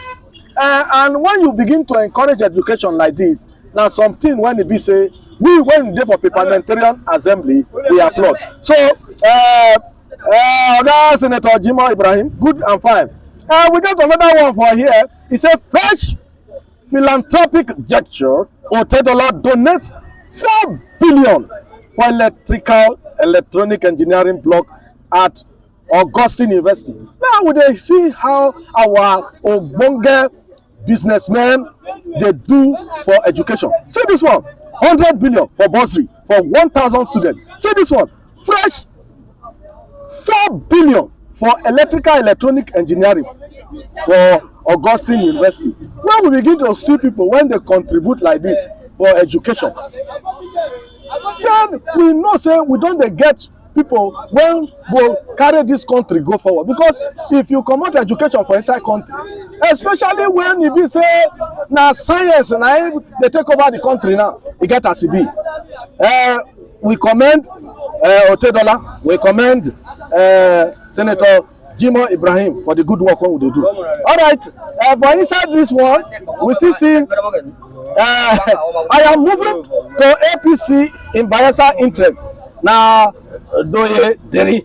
Uh, and when you begin to encourage education like this, now something when it be say, we when dey for parliamentarian assembly, we applaud. So, uh, uh, Oga Senator Jimo Ibrahim, good and fine. Uh, we got another one for here. He said, "Fresh philanthropic gesture, Otedola donates four billion for electrical electronic engineering block at Augustine University." Now we dey see how our ogbonge businessmen dey do for education. See this one, hundred billion for bursary for one thousand students. See this one, fresh four billion for electrical electronic engineering for Augustine University. When we begin to see people when they contribute like this for education, then we know say we don dey get people when go carry this country go forward. Because if you comot education for inside country, especially when e be say na science na im dey take over the country now, e get as e be. Uh, we commend uh, Otedola, we commend uh, Senator Jimo Ibrahim for the good work wey we dey do. All right, uh, for inside this one, we still see uh, I am moving to A P C in Bayelsa interest. Na Doye Diri.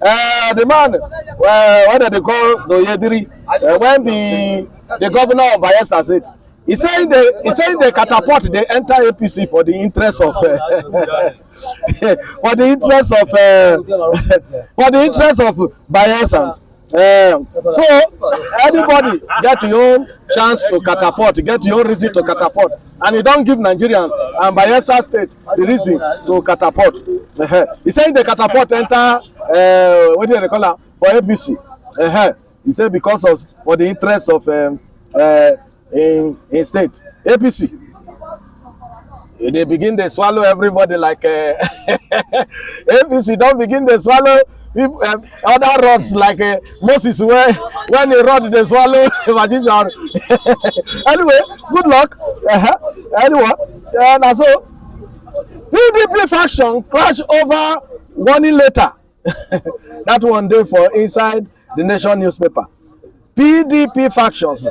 Uh, the man uh, wey dem dey call Doye Diri, uh, when be the governor of Bayelsa State, he say the he say the catapult dey enter A P C for the interest of uh, for the interest of uh, for the interest of Bayelsans. Um, so anybody get your own chance to catapult, get your own reason to catapult, and you don't give Nigerians and Bayelsa State the reason to catapult. Uh-huh. He said the catapult enter, uh, what do they call it, for A P C. Uh-huh. He said because of, for the interest of, um, uh, in in state, A P C, they begin to swallow everybody like, uh, A P C don't begin to swallow people, um, other rods like, uh, Moses when when the rod they swallow magician. Anyway, good luck. Uh-huh. Anyway, and so P D P faction clash over warning letter. That one day for inside the Nation newspaper. P D P factions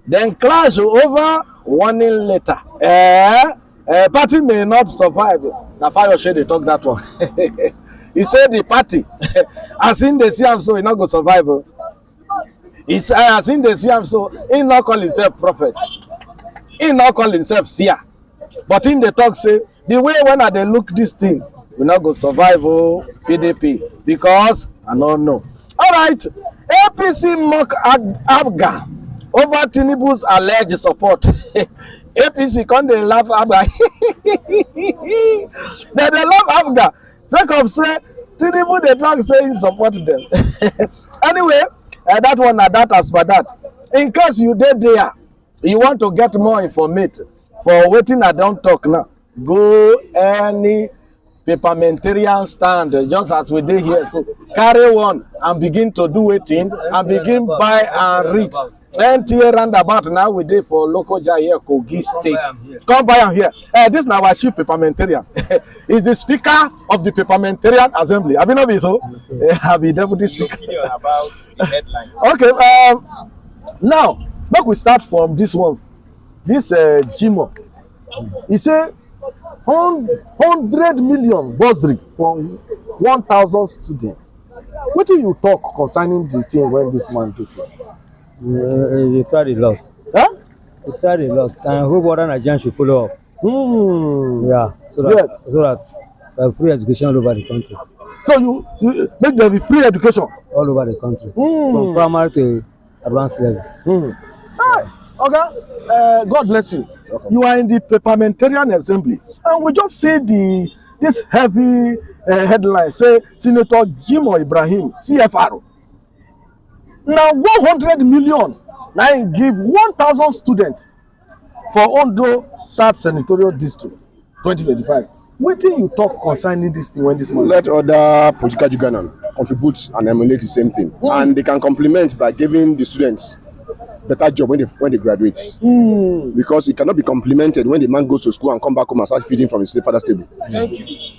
then clash over warning letter. Eh? Eh, party may not survive. Na Fayose dey talk that one. He said the party, as in they see am so, e no go survive. Oh. It's, eh, as in they see am so, he not call himself prophet. He not call himself seer. But him dey talk say, the way when I dey look this thing, we not go survive, oh, P D P, because I don't know. All right, A P C mock Ag- Abga over Tinubu's alleged support. A P C come dey laugh Abga. Dem dey laugh Abga. Sake of say Tinubu dey talk say he support them. Anyway, uh, that one na that as per that. In case you dey there, you want to get more informate for wetin I don talk now, go any parliamentarian stand, uh, just as we dey here so, carry one and begin to do wetin, and begin buy and read. N T A roundabout now we dey for Lokoja here, Kogi State. Come buy am here. Eh, this na our chief parliamentarian. He's the speaker of the parliamentarian assembly. Abi no be so? Eh, I be deputy speaker. Okay, um, now make we start from this one. This, uh, Jimo, he say hun- hundred million bursary for one thousand students. Wetin you talk concerning the thing when this man do so? Uh, he tried a lot. Huh? He tried a lot, and I hope other Nigerians should follow up. Hmm. Yeah, so that so that uh, free education all over the country. So you, you make there be free education. All over the country, from Hmm. primary to advanced level. Hmm. Hi, Oga, uh, God bless you. You are in the parliamentarian assembly, and we just see the this heavy, uh, headline say Senator Jimo Ibrahim, C F R. Now one hundred million now he give one thousand students for Ondo South Senatorial District twenty twenty-five. Wetin you talk concerning this thing when this man? Let other political juggernaut contribute and emulate the same thing, and they can complement by giving the students better job when they when they graduate. Because it cannot be complimented when the man goes to school and come back home and start feeding from his father's table.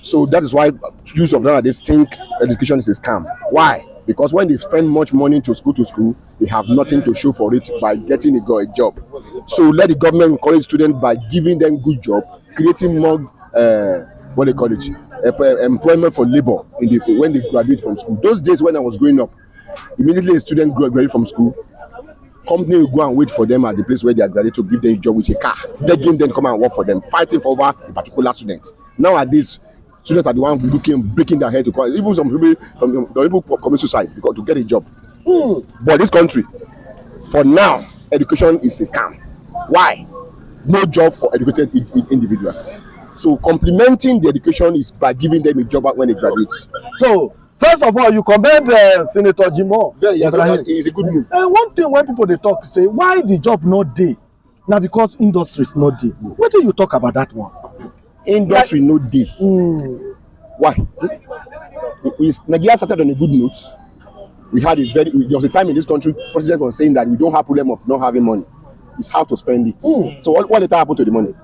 So that is why Jews of nowadays think education is a scam. Why? Because when they spend much money to school to school, they have nothing to show for it by getting a, go- a job. So let the government encourage students by giving them good job, creating more, uh, what they call it, uh, employment for labor in the, when they graduate from school. Those days when I was growing up, immediately a student gra- graduate from school, company will go and wait for them at the place where they are graduated to give them a job with a car, begging them to come and work for them, fighting for over a particular student. Nowadays, students are the ones looking, breaking their head to call. Even some people, some, some people co- commit suicide because to get a job. But this country, for now, education is a scam. Why? No job for educated in- in- individuals. So complementing the education is by giving them a job when they graduate. So first of all, you commend, uh, Senator Jimo Ibrahim. It's a good move. Uh, one thing when people they talk say why the job not dey, now because industries not dey. What do you talk about that one? Industry no dey. Why? Is Nigeria started on a good note. We had a very, there was a time in this country, president was saying that we don't have problem of not having money. It's how to spend it. So what, what later happened to the money?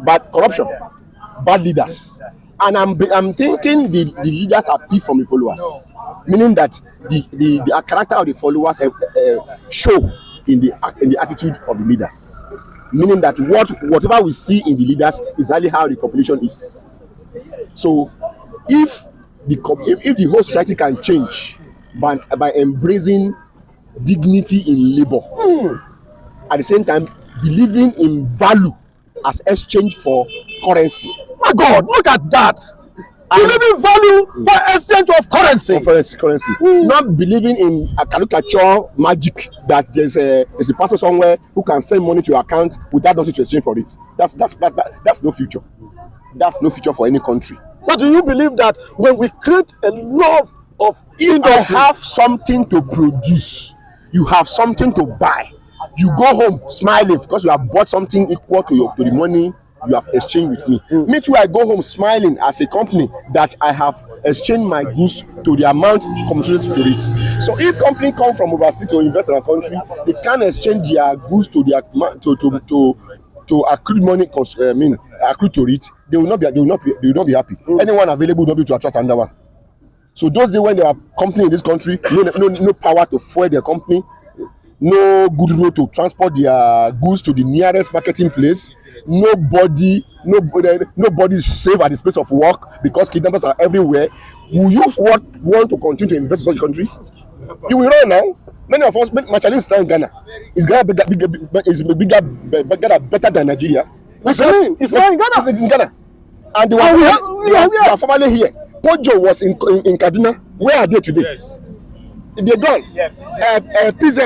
Bad corruption, bad leaders. And I'm, I'm thinking the, the leaders are picked from the followers, meaning that the, the, the character of the followers uh, uh, show in the, in the attitude of the leaders. Meaning that what, whatever we see in the leaders is exactly how the population is. So if the, co- if, if the whole society can change by, by embracing dignity in labor, at the same time believing in value as exchange for currency. My God, look at that. Believing value for exchange of currency. Currency, currency. Not believing in a caricature magic that there's a, there's a person somewhere who can send money to your account without nothing to exchange for it. That's that's that, that, that's no future. That's no future for any country. But do you believe that when we create a love of If I have something to produce, you have something to buy. You go home smiling because you have bought something equal to your to the money you have exchanged with me. Me too, I go home smiling as a company that I have exchanged my goods to the amount compensated to it. So if company come from overseas to invest in our country, they can't exchange their goods to their ma- to to to, to accrued money. Cons- I mean, accrued to it. They will not be. They will not be. They will not be happy. Anyone available will not be able to attract another one. So those days when there are company in this country, no, no, no power to fuel their company, no good road to transport their goods to the nearest marketing place, nobody, no, nobody is safe at his place of work because kidnappers are everywhere. Will you want, want to continue to invest in such a country? You will run now. Many of us, many, my challenge is now in Ghana. Is Ghana bigger, bigger, bigger, is bigger, bigger, better than Nigeria? It's not in Ghana. It's in Ghana. And they were, Oh, we they have- were, we have- they were formerly here. Kojo was in, in, in Kaduna. Where are they today? Yes. They're gone. Yeah, Uh, uh, P Z,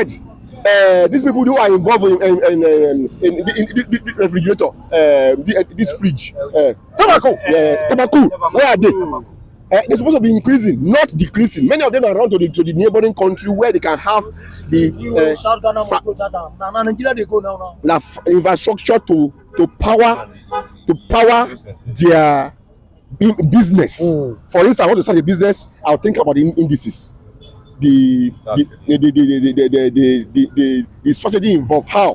uh, these people who are involved in, in, in, um, in, in, in, in, in refrigerator, uh, the, uh, this fridge, uh, Tobacco. uh, tobacco, where are they? Uh, they're supposed to be increasing, not decreasing. Many of them are run to the to the neighboring country where they can have the uh, Shout Ghana fa- go that time. Na na Nigeria dey go now now. la f- infrastructure to to power to power their in- business. Mm. For instance, I want to start a business. I'll think about in- indices. The the the the the the, the, the, the, the, the strategy involved. How?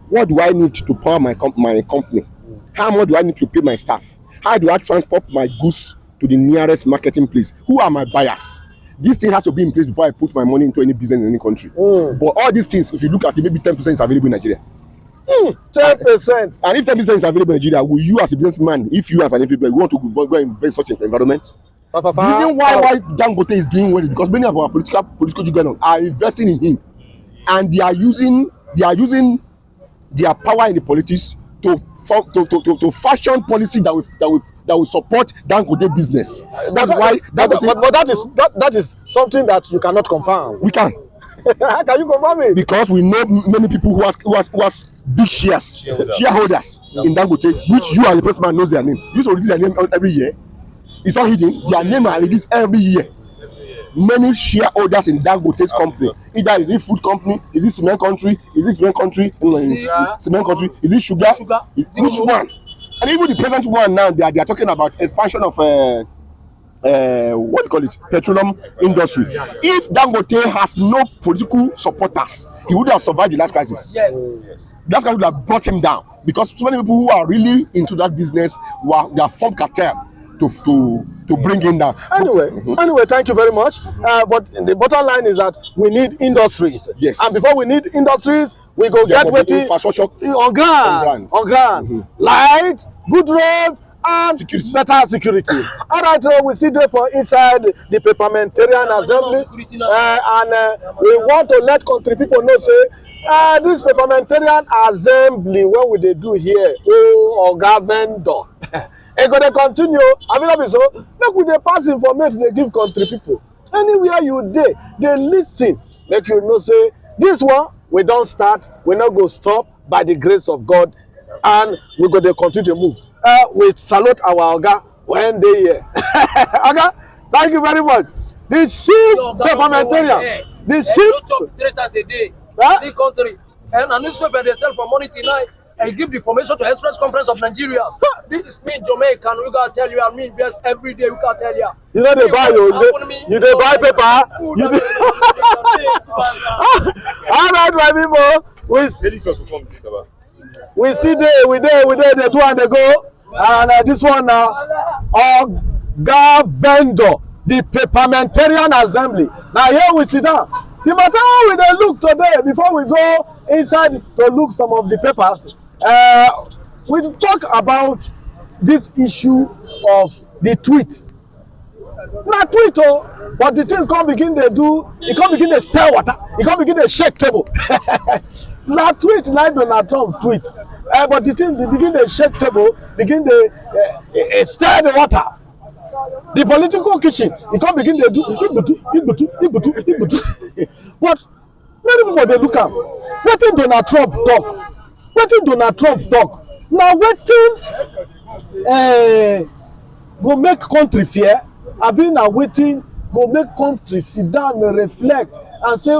What do I need to power my comp- my company? How much do I need to pay my staff? How do I transport my goods to the nearest marketing place? Who are my buyers? This thing has to be in place before I put my money into any business in any country. Mm. But all these things, if you look at it, maybe ten percent is available in Nigeria. Ten percent. And if ten percent is available in Nigeria, will you as a businessman, if you as an individual, you want to go, go and invest in such an environment? Papa, The reason why why Dangote is doing well is because many of our political political juggernaut are investing in him, and they are using they are using their power in the politics to form to, to, to, to fashion policy that will that will that will support Dangote business. That's why But, Dangote, but, but that is that, that is something that you cannot confirm. We can, How can you confirm it? Because we know many people who has who has, who has big shares, Shareholders. Shareholders in Dangote, which you as a person knows their name. You should release their name every year. It's not hidden. Their name are released every year. Many shareholders in Dangote's company. Either is it food company, is it cement country, is it cement country, mm, Yeah. cement country, is it sugar, Sugar. Is- which one? And even the present one now, they are, they are talking about expansion of uh, uh, what do you call it, petroleum industry. If Dangote has no political supporters, he would have survived the last crisis. Yes. That's why would have brought him down, because so many people who are really into that business were they are formed cartel to to to bring him down. Anyway, anyway, thank you very much. Uh, but the bottom line is that we need industries. Yes. And before we need industries, we go Yeah, get but the wetin infrastructure on ground, ground. on ground, Mhm. like good roads and Security. better security. All right, so we sit there for inside the parliamentarian assembly, Security now. Uh, and uh, we want to let country people know say uh, this parliamentarian assembly wey we dey do here, oh oga vendor, e go dey continue. Abi no be so? Make we dey pass information dey give country people. Anywhere you dey, dey listen. Make you know say this one we don start, we no go stop by the grace of God, and we go dey continue to move. Uh, we salute our oga wey dey here. Oga, thank you very much. The chief Your oga parliamentarian, the no chief chop three times a day. Huh? This country. And a newspaper they sell for money tonight. I give the information to Express Conference of Nigeria. This is me, Jamaican. We gotta tell you, I mean, yes, every day we gotta tell you. You know they buy you, you dey buy paper. You dey, all right, my people. We Daily Trust will come drink about. We see dey, we dey, we dey, dey do and dey go. And uh, this one na oga vendor, the parliamentarian assembly. Na here we sit down. The matter wey we dey look today, before we go inside to look some of the papers, uh, we talk about this issue of the tweet. Na tweet o, but the thing come begin dey do, e come begin dey stir water, e come begin dey shake table. Na tweet na Donald Trump tweet, uh, but the thing dey begin dey shake table, begin dey uh, uh, stir the water. The political kitchen, e come begin dey do igbutu, igbutu, igbutu, igbutu. But many people dey look am. Wetin Donald Trump talk? Wetin Donald Trump talk? Na wetin, eh, go make country fear? Abi na wetin go make country sit down and reflect and say,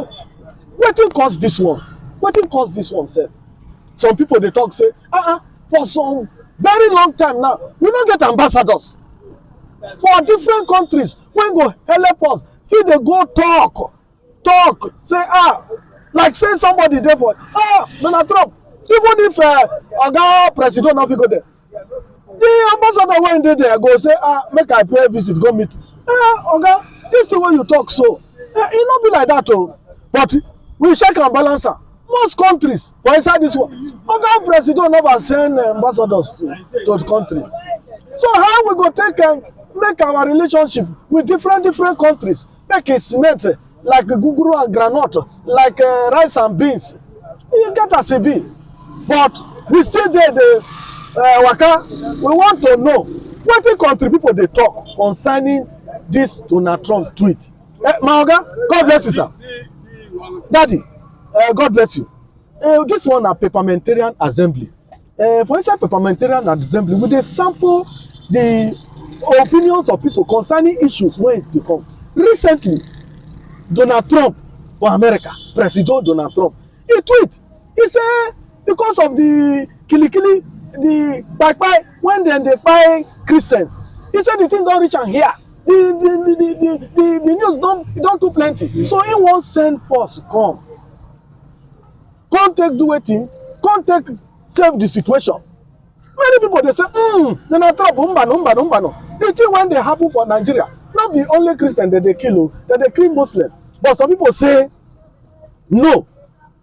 "Wetin cause this one? Wetin cause this one sef?" Some people dey talk say, "Ah, ah, for some very long time now, we no get ambassadors for different countries wey go help us fit dey go talk, talk, say, ah, like say somebody dey for, ah, Donald Trump, even if, uh, Oga Presido no fit go there, the ambassador wey dey there go say, ah, make I pay visit, go meet. Ah, Oga, this thing wey you talk so, eh, e no be like that o." But we check and balance am. Most countries for inside this world, Oga Presido never send ambassadors to, to the countries. So how we go take, um, make our relationship with different, different countries make e cement, eh, like guguru and groundnut, like, uh, rice and beans? You get as e be. But we still dey the, uh, waka. We want to know wetin country people dey talk concerning this Donald Trump tweet. Eh, my oga, God bless you, sir. Daddy, uh, God bless you. Uh, this one na parliamentarian assembly. Uh, for inside parliamentarian assembly, we dey sample the opinions of people concerning issues wey dey come. Recently, Donald Trump for America, Presido Donald Trump, he tweet, he say because of the kilikili, the kpai kpai wey dem dey kpai Christians, he say the thing don reach am here. The, the, the, the, the, the, the news don, e don too plenty. So he wan send force come. Come take do wetin? Come take save the situation. Many people dey say, "Hmm, Donald Trump, mbanu, mbanu, mbanu." The thing wey dey happen for Nigeria, no be only Christian dem dey kill o, dem dey kill Muslim. But some people say, no,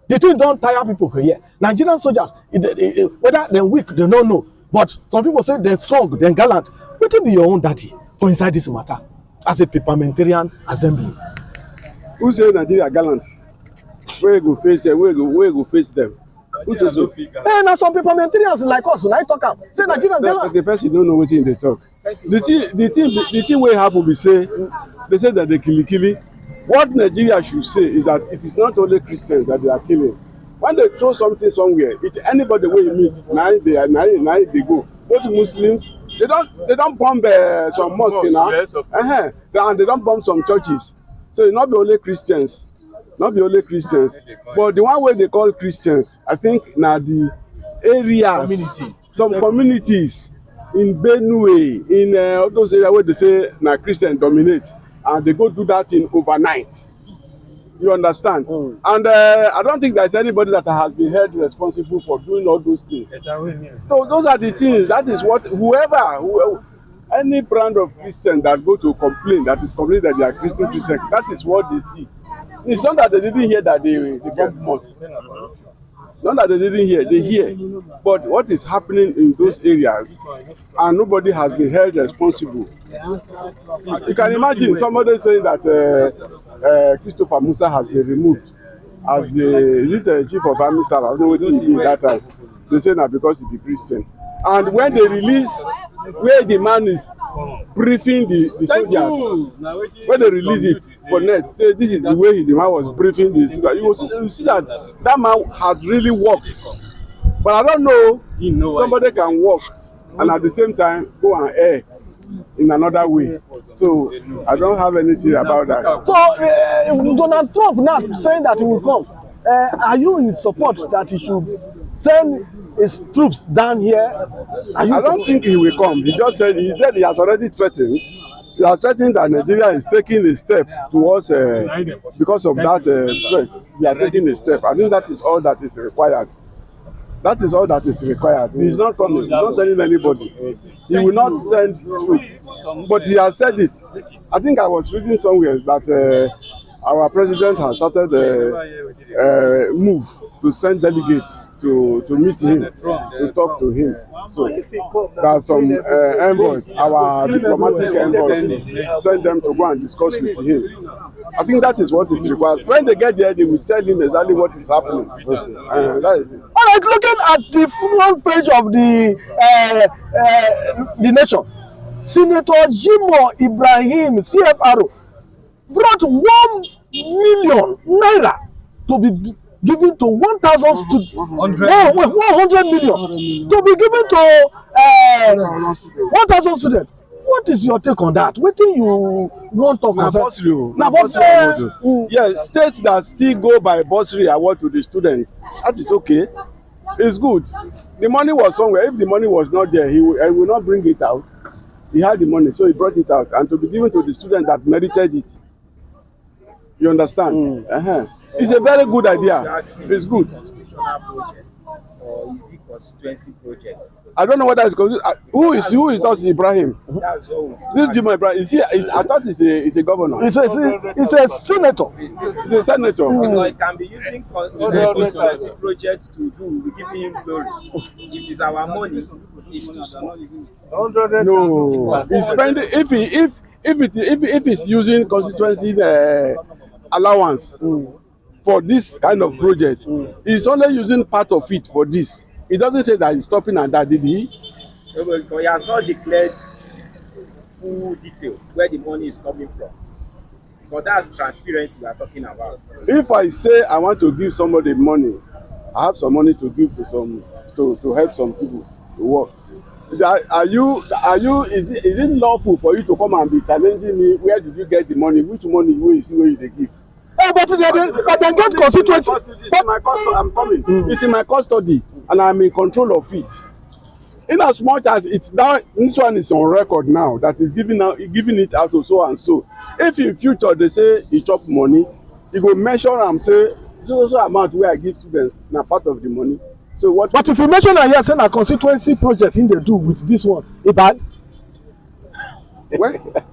the thing don tire people for here. Nigerian soldiers, e dey, e, e, whether dem weak, dem no know. But some people say dem strong, dem gallant. Wetin be your own, daddy, for inside this matter as a parliamentarian assembly? Who say Nigeria gallant? Wey go face dem? Wey go, wey go face dem? Who say so? Eh, na some parliamentarians like us na talk am. Say Nigeria gallant. The, the person no know wetin e dey talk. The thing, the thing, the thing wey happen be say, they say that they kilikili. What Nigeria should say is that it is not only Christians that they are killing. When they throw something somewhere, it, anybody wey you meet, na im dey, na im, na im dey go. Both Muslims, they don, they don bomb, uh, some mosque now. Yes, of course. Uh-huh. And they don bomb some churches. So e no be only Christians. No be only Christians. But the one wey dey call Christians, I think na the areas, some communities in Benue, in, uh, all those areas wey dey say na Christian dominate, and they go do that thing overnight. You understand? Mm. And, uh, I don't think there's anybody that has been held responsible for doing all those things. So those are the things. That is what whoever, whoever, any brand of Christian that go to complain, that is complaining that they are Christian, Christian, that is what they see. It's not that they didn't hear that they, they bomb mosque. Not that they didn't hear, they hear. But what is happening in those areas, and nobody has been held responsible. You can imagine somebody saying that, uh, uh, Christopher Musa has been removed as the, is it the chief of army staff? I don't know what he did that time. They say na because he be Christian. And when they release where the man is briefing the, the soldiers, when they release it for net, say this is the way the man was briefing the soldiers. You will see, you see that that man has really worked. But I don't know, somebody can work and at the same time go and err in another way. So I don't have anything about that. So, uh, Donald Trump now saying that he will come. Uh, are you in support that he should send his troops down here? Are you I don't think he will come. He just said, he said he has already threatened. He has threatened that Nigeria is taking a step towards, uh, because of that, uh, threat. They are taking a step. I think that is all that is required. That is all that is required. He's not coming. He's not sending anybody. He will not send troop. But he has said it. I think I was reading somewhere that, uh, our president has started a, a move to send delegates to, to meet him, to talk to him. So there are some, uh, envoys, our diplomatic envoys, send them to go and discuss with him. I think that is what it requires. When they get there, they will tell him exactly what is happening. Uh, that is it. All right, looking at the front page of the, uh, uh, the Nation, Senator Jimoh Ibrahim, C F R O, brought one million naira to be given to one thousand students. Hundred. Oh, wait, one hundred million to be given to uh, one thousand students. What is your take on that? Wetin you wan talk? Na concern bursary o. Na bursary award o. Mm. Yes, states that still go by bursary award to the students, that is okay. It's good. The money was somewhere. If the money was not there, he will, he will not bring it out. He had the money, so he brought it out, and to be given to the student that merited it. You understand? Mm. Uh-huh. It's a very good idea. It's good. Constitutional project or is it constituency project? I don't know whether it's constitu-, uh, who is, who is that Ibrahim? That's all. This Jimoh Ibrahim, is he, is, I thought he's a, he's a governor. He's a, he's a senator. He's a senator. Because he can be using cons-, the constituency project to do, we give him glory. If it's our money, it's too small. No, he's spending, if he, if, if it, if, if he's using constituency, uh, allowance, mm, for this kind of project, mm, he's only using part of it for this. He doesn't say that he's stopping at that, did he? No, but he has not declared full detail where the money is coming from. Because that's transparency we are talking about. If I say I want to give somebody money, I have some money to give to some, to, to help some people to work. Are, are you, are you, is it, is it lawful for you to come and be challenging me? Where did you get the money? Which money wey you see wey you dey give? Eh, but they, they, but they get constituency. It's in my custody. I'm coming. Mm. It's in my custody, and I'm in control of it. In as much as it's that, this one is on record now, that is giving out, giving it out to so and so. If in future they say he chop money, he go mention am say, "So, so, so amount wey I give students na part of the money." So what? But if you mention am here, say na constituency project him dey do with this one, e bad? Well,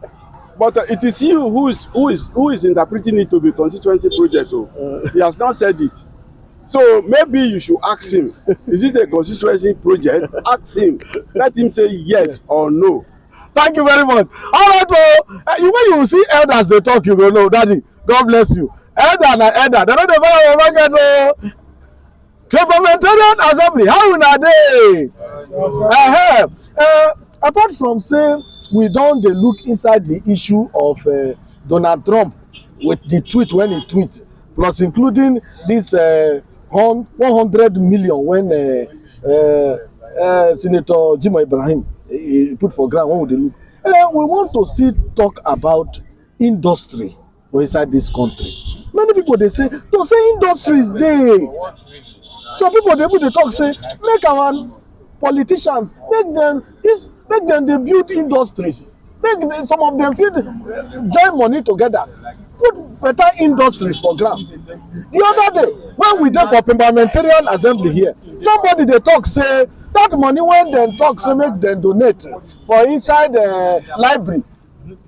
but, uh, it is you who is, who is, who is interpreting it to be constituency project. Oh, he has not said it. So maybe you should ask him, is it a constituency project? Ask him. Let him say yes or no. Thank you very much. All right, oh, eh, you, when you see elders dey talk, you go know, Daddy. God bless you. Elder na elder. They no dey buy our market, oh. Complementarian Assembly, how una dey? Uh-huh. Uh, apart from say we don dey look inside the issue of, uh, Donald Trump with the tweet when he tweet, plus including this, uh, hun-, one hundred million when, uh, uh, uh, Senator Jimoh Ibrahim, eh, eh, put for ground when we dey look. Uh, we want to still talk about industry for inside this country. Many people dey say, to say industries dey. Some people dey even dey talk say make our politicians, make dem, is, make dem dey build industries. Make dem, some of them fit, eh, join money together, put better industries for ground. The other day, when we dey for Parliamentarian Assembly here, somebody dey talk say that money wey dem talk say make dem donate for inside, eh, library,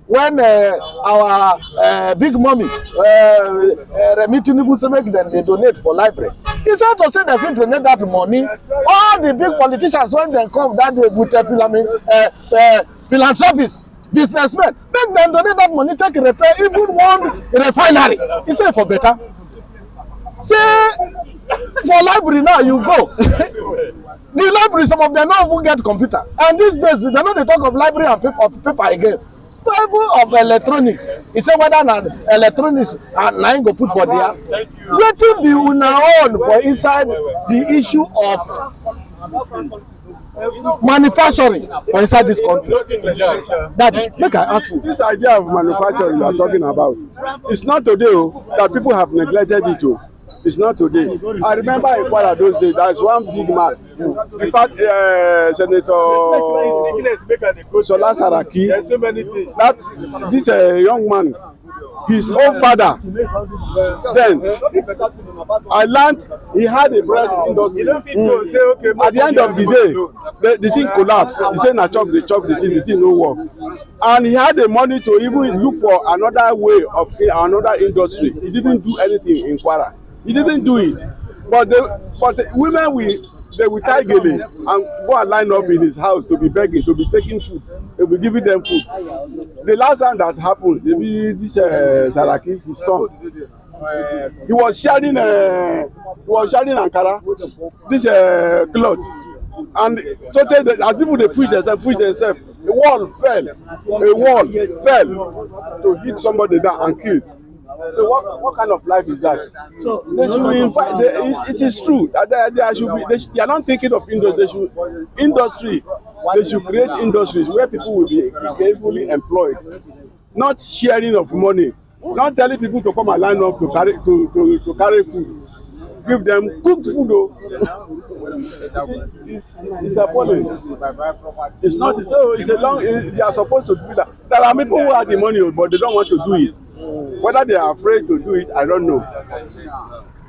when, eh, our, eh, big mommy, eh, eh, Remi Tinubu, say make dem dey donate for library. Instead of say dem fit donate that money, all the big politicians when dem come that day with, eh, filami-, eh, eh, philanthropists, businessmen, make dem donate that money take repair even one refinery. He say for better. Say for library now you go. The library, some of them no even get computer. And these days, they no dey talk of library and paper, of paper again. Even of electronics. He say whether na electronics and na him go put for there. Wetin be una own for inside the issue of manufacturing for inside this country? Daddy, make I ask you. This idea of manufacturing you are talking about, it's not today, oh, that people have neglected it, oh. It's not today. I remember in Kwara those days, there's one big man. In fact, uh, Senator Shola Saraki, that this, uh, young man, his own father, then I learned he had a bread industry. At the end of the day, the, the thing collapsed. He said, "Na chop, they chop the thing, the thing no work." And he had the money to even look for another way of another industry. He didn't do anything in Kwara. He didn't do it. But the, but the women will, they will tie gele and go and line up in his house to be begging, to be taking food. They will be giving them food. The last time that happened, maybe this, uh, Saraki, his son, he was sharing, uh, he was sharing Ankara, this, uh, cloth, And so tey, as people dey push themselves, push themselves, a wall fell, a wall fell to hit somebody down and kill. So what, what kind of life is that? So they should invite. They, it, it is true that they, they should be. They, should, they are not thinking of industry. They should industry. They should create industries where people will be gainfully employed, not sharing of money, not telling people to come and line up to carry to to, to carry food. Give them cooked food, though. It's, it's, it's appalling. It's not so. It's a long. It, they are supposed to do that. There are people who have the money, but they don't want to do it. Whether they are afraid to do it, I don't know.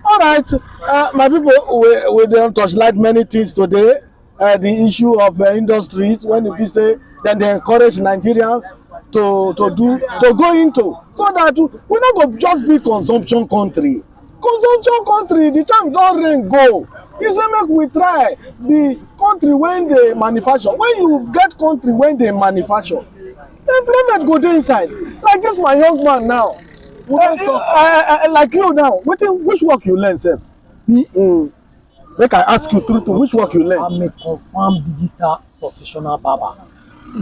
All right, uh, my people, we, we don torchlight many things today. Uh, the issue of uh, industries, when e be say dem dey encourage Nigerians to to do to go into, so that we no go just be consumption country. Consumption country, the time don rain go. E say make we try the country wey dey manufacture. When you get country wey dey manufacture, employment go dey inside. Like this my young man now, uh, uh, uh, like you now, wetin, which work you learn sef? Me, mm, make I ask you true true, which work you learn? I'm a confirmed digital professional barber.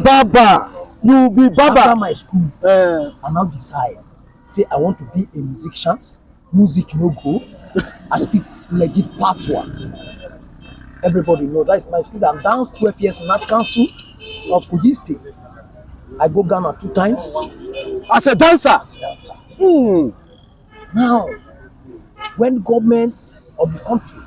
Barber, you be barber. After my school, uh, I now decide say I want to be a musician. Music no go. I speak legit Patois. Everybody know that is my skills. I dance twelve years in that council of Kogi State. I go Ghana two times as a dancer. As a dancer. Hmm. Now, when government of the country,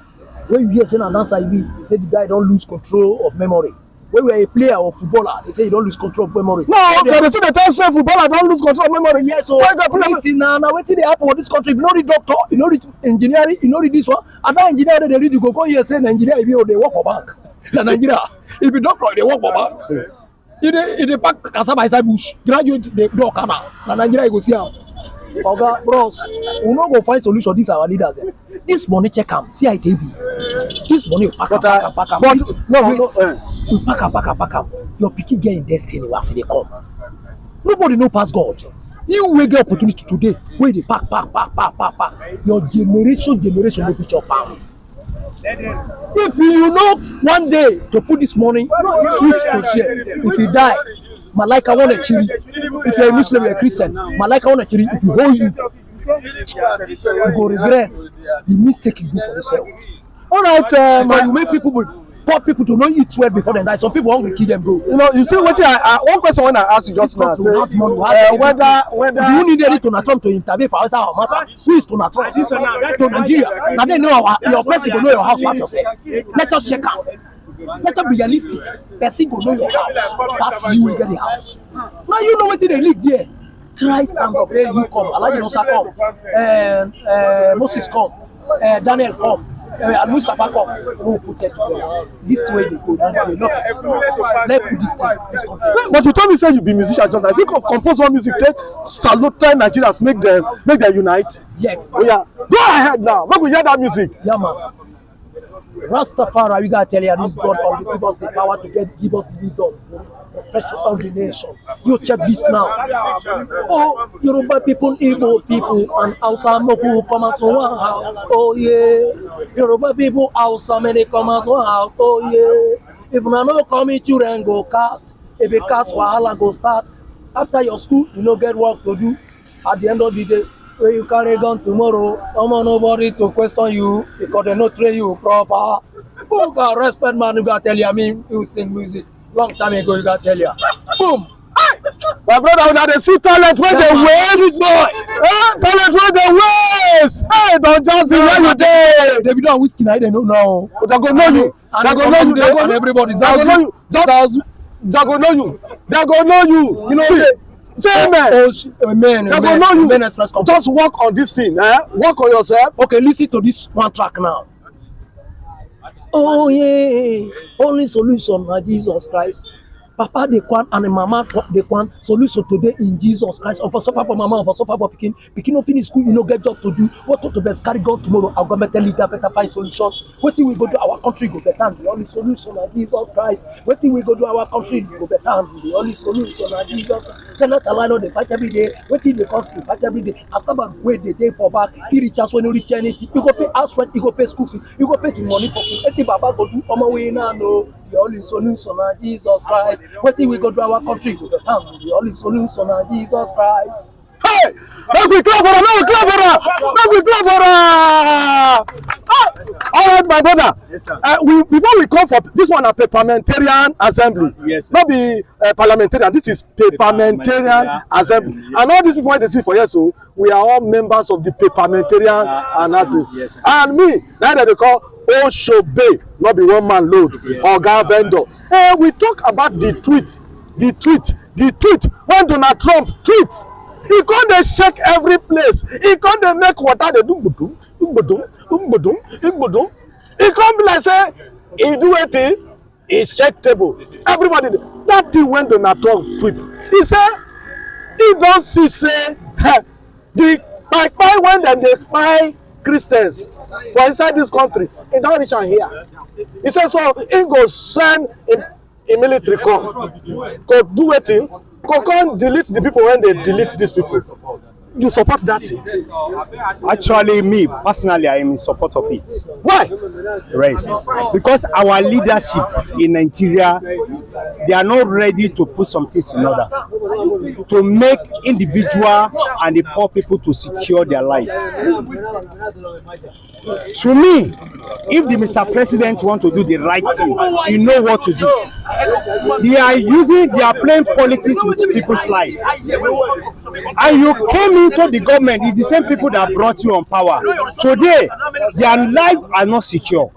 when you hear say na dancer you be, they say the guy don lose control of memory. When you are a player or footballer, they say you don lose control of memory. No, okay, they say they tell say footballer don lose control of memory. Yes, so why the player? Listen, na na wetin dey happen for this country. If you no read doctor, you no read engineering, you no read this one. And that engineer dey read, you go go hear say Nigeria, if you dey work for bank, na Nigeria. If you doctor, you dey work for bank. E dey e dey pack cassava inside bush, graduate dey do okada. Na Nigeria you go see am. Oga bros, we no go find solution. These our leaders, eh? This money, check am, see how e dey be. This money, pack am, pack am, pack am. But no, no, eh. We pack am, pack am, pack am. Your pikin get im destiny as e dey come. Nobody know pass God. You wey get opportunity today, wey dey pack, pack, pack, pack, pack, pack. Your generation, generation no fit chop am. If you know one day to put this money, switch to share. If you die, Malaika won't chiri. If you're a Muslim, you're a Christian, Malaika won't chiri. If you hold you, you go regret the mistake you do for this world. All right, um, because you make people, poor people to not eat well before they die. Some people hungry kill them, bro. You know, you see what I, I one question when I asked you just now. Say, uh, whether whether you need any Donald Trump to intervene for answer our matter. Who is Donald Trump? To Nigeria. Now they know our, your person go know your house pass yourself. Let us check out. Let us be realistic. Person go know your house pass you wey get the house. Now you know wetin dey live there. Christ stand up, hey, you come, Alhaji Musa come, uh, uh, Moses come, uh, Daniel come, uh, Alu Saba come. Who put it together? This way they go, don't go enough. Let put this thing, this country. But you told me say you be musician just. I think of compose one music, take salute ten Nigerians, make them make them unite. Yes. Oh yeah, go ahead now. Make we hear that music. Yeah, man. Rastafari, we gotta tell you, this God of the, give us the power to get, give us the wisdom. Professional ordination. You check this now. Oh, Yoruba people, Igbo people, and Hausa Moku come as one house. Oh yeah. Yoruba people, Hausa many come as one house. Oh yeah. If una no come, children go cast. If you cast, wahala go start. After your school, you no get work to do. At the end of the day, when you carry gun tomorrow, omo, nobody to question you because they no train you proper. Who got respect, man? Who got tell you? I mean, you sing music long time ago. You got tell you. Boom. Hey! My brother, una dey see talent wey dey waste. Boy. Eh? Talent wey dey waste. Hey, Don Jazzy, where you dey? Davido and Wizkid, I don't know now. But I go know you. And they go know you, they go know you. Everybody, they go know you. Just, they go know you. They go know you. You know, say amen. Oh, amen. They go know you. Amen. Just work on this thing, eh? Work on yourself. Okay, listen to this one track now. Oh yeah, only solution na Jesus Christ. Papa dey kwan and mama dey kwan, solution today in Jesus Christ. Or for suffer for mama, or for suffer for pikin. Pikin no finish school, you no get job to do. What to best carry God tomorrow? Our government leader better find solution. Wetin we go do our country go better and the only solution na Jesus Christ. Wetin we go do our country go better and the only solution na Jesus Christ. Jonathan Lai no dey fight every day. Wetin dey cause to fight every day? Asaba wey dey dey for back. See Richard wey no reach anything. You go pay house rent, you go pay school fees, you go pay the money for food. Wetin Baba go do? Omo we na know. The only solution na Jesus Christ. Wetin we go do our country go better. The only solution na Jesus Christ. Hey! Make we clap for am, make we clap for am, make we clap for am. Ah! All right, my brother. Yes, sir. Uh, we, before we come for this one, a parliamentarian assembly. Yes, sir. Not be uh, parliamentarian. This is parliamentarian assembly. Yes. And all these people wey dey see for here, so we are all members of the parliamentarian uh, assembly. Yes, sir. And me, now that they call Oshobe, not be one man load. Yes. Oga vendor. Hey, we talk about the tweet, the tweet, the tweet. When Donald Trump tweet, he come dey shake every place. He come dey make water dey do gbudum, gbudum, gbudum, gbudum. He come be like say he do wetin? He shake table. Everybody, that thing when Donald Trump tweet, he say he don see say eh, the kpai kpai when dem dey kpai Christians for inside this country, e don reach am here. He say so he go send him, him military come, go do wetin? Go come delete the people when they delete these people. You support that thing? Actually, me personally, I am in support of it. Why? Yes, because our leadership in Nigeria, they are not ready to put some things in order to make individual and the poor people to secure their life. To me, if the Mister President want to do the right thing, you know what to do. They are using, they are playing politics with people's life. And you came into the government, it's the same people that brought you on power. Today, their life are not secure.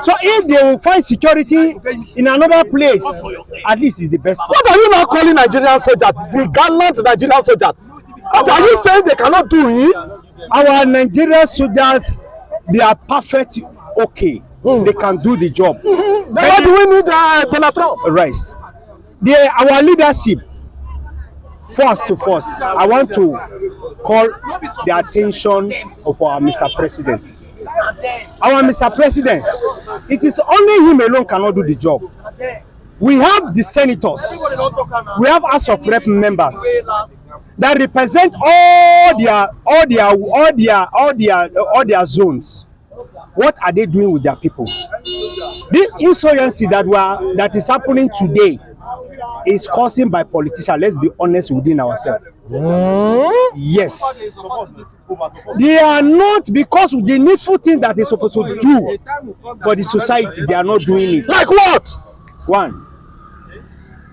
So if they will find security in another place, at least it's the best. What are you now calling Nigerian soldiers? The gallant Nigerian soldiers. What are you saying they cannot do it? Our Nigerian soldiers, they are perfect, okay. Mm. They can do the job. Mm-hmm. Then why do we need uh, Donald Trump? Right. The, our leadership, first to first, I want to call the attention of our Mister President. Our Mister President, it is only him alone cannot do the job. We have the senators, we have House of Rep members that represent all their all their all their all their all their zones. What are they doing with their people? This insurgency that we are that is happening today is causing by politicians. Let's be honest within ourselves. Mm. Yes. They are not, because the needful thing that they're supposed to do for the society, they are not doing it. Like what? One,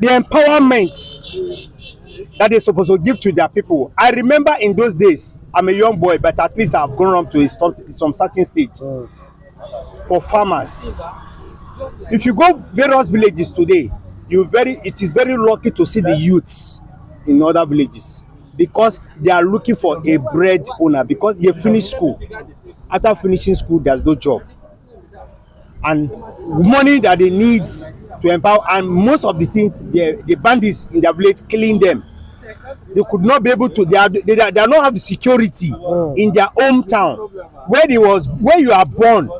the empowerment that they're supposed to give to their people. I remember in those days, I'm a young boy, but at least I've grown up to a, some, some certain stage. Mm. For farmers, if you go various villages today, you very it is very lucky to see the youths in other villages, because they are looking for a bread owner, because they finish school. After finishing school, there's no job, and money that they need to empower, and most of the things, the, the bandits in their village killing them. They could not be able to, they are, they, are- they are not have security in their hometown. Where they was, where you are born,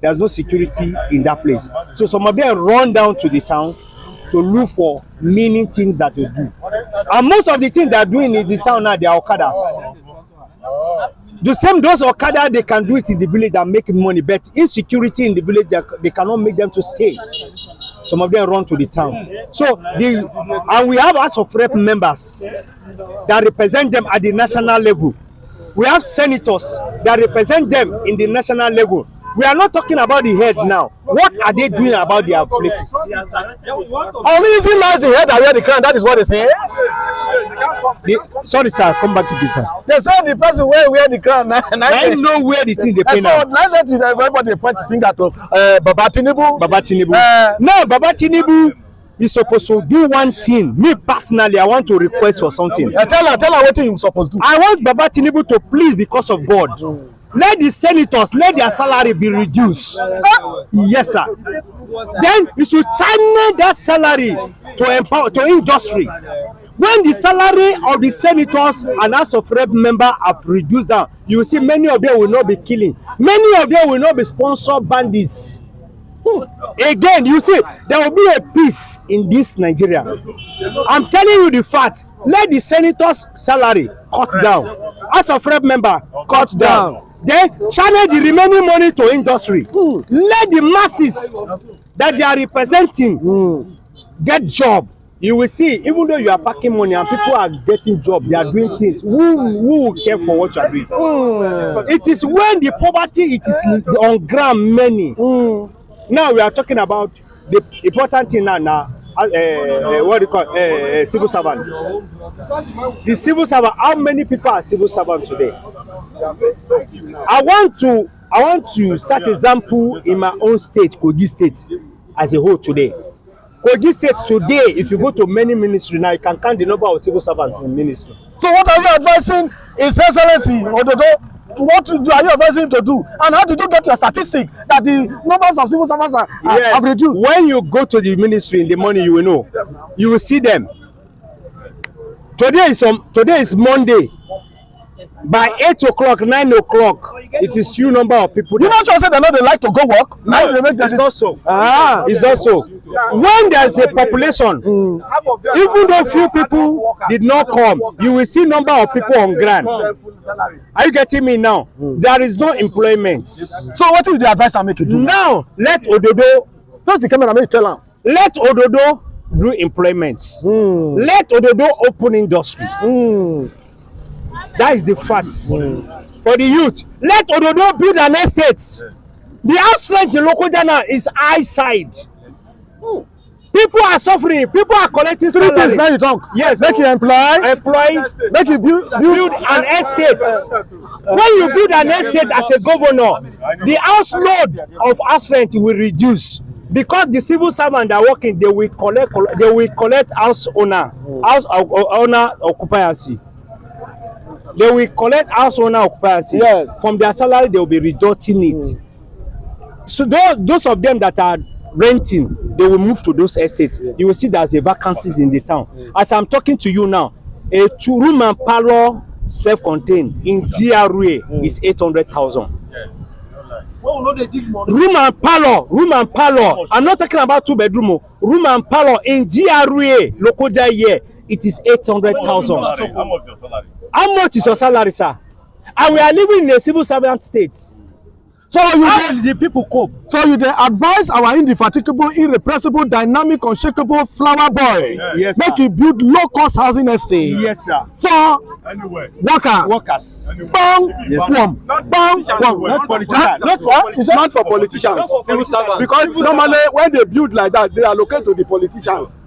there's no security in that place. So some of them run down to the town to look for meaning things that to do. And most of the things they are doing in the town now, they are Okadas. The same, those Okada, they can do it in the village and make money, but insecurity in the village, they, they cannot make them to stay. Some of them run to the town. So the and we have House of Rep members that represent them at the national level. We have senators that represent them in the national level. We are not talking about the head now. What are they doing about their places? Only if he lies the head that wear the crown, that is what they say. The, sorry, sir, come back to this, sir. They say the person wey wear the crown na na I know where the thing dey pain so am. Na let everybody dey point finger to uh, Baba Tinubu. Baba Tinubu. Uh, Now, Baba Tinubu is supposed to do one thing. Me personally, I want to request for something. Uh, tell her, tell her wetin you suppose do. I want Baba Tinubu to please, because of God, let the senators, let their salary be reduced. Yes, sir. Then you should channel that salary to empower to industry. When the salary of the senators and House of Rep member have reduced down, you see many of them will not be killing. Many of them will not be sponsored bandits. Hmm. Again, you see, there will be a peace in this Nigeria. I'm telling you the fact. Let the senators' salary cut down. House of Rep member cut down. Then channel the remaining money to industry. Hmm. Let the masses that they are representing get job, you will see, even though you are packing money and people are getting job, they are doing things. Who who will care for what you are doing? It is when the poverty, it is on ground many. Now we are talking about the important thing now. Now, uh, uh, what do you call, uh, uh, civil servant? The civil servant. How many people are civil servants today? I want to I want to set example in my own state, Kogi State, as a whole today. Kogi State today, if you go to many ministry now, you can count the number of civil servants in ministry. So what are you advising His Excellency Ododo? What do- are you advising him to do? And how did you get your statistic that the numbers of civil servants are, are, Yes. have reduced? When you go to the ministry in the morning, you will know. You will see them. Today is some. Today is Monday. By eight o'clock, nine o'clock, it is few number of people. You not sure say they know they like to go work? No, Now they make it's them not so. Ah. It's not so. When there's a population, even though few people did not come, you will see number of people on ground. Are you getting me now? There is no employment. So what is the advice I make you do? Now let Ododo, Just the camera, make you tell am. Let Ododo do employment. Let Ododo open industry. That is the fact. For the youth, let Ododo build an estate. The house rent in Lokoja now is high side. People are suffering. People are collecting Three things salary. Now you talk. Yes. Make you employ. Employ. Make you build, build Build an estate. When you build an estate as a governor, the house load of house rent will reduce, because the civil servant that are working, they will collect, they will collect house owner, house o- o- owner occupancy. They will collect house owner occupancy. Yes. From their salary, they will be reducting it. So those, those of them that are renting, they will move to those estates. You will see there's a vacancies in the town. As I'm talking to you now, a two room and parlor self-contained in G R A is eight hundred thousand. Room and parlor, room and parlor. I'm not talking about two bedroom. Oh. Room and parlor in G R A, Lokoja here, it is eight hundred thousand. How much your salary? How much is your salary, sir? And we are living in a civil servant state. So you How dey, will the people cope? So you dey advise our indefatigable, irrepressible, dynamic, unshakable flower boy. Yes, Make sir. You build low cost housing estate. Yes, sir. For Anywhere. Workers. Workers. Bang, Yes. Wham. Bang, wham. Not politicians. Not for Huh? Is that Not for politicians. Civil servants. Because normally when they build like that, they allocate to the politicians.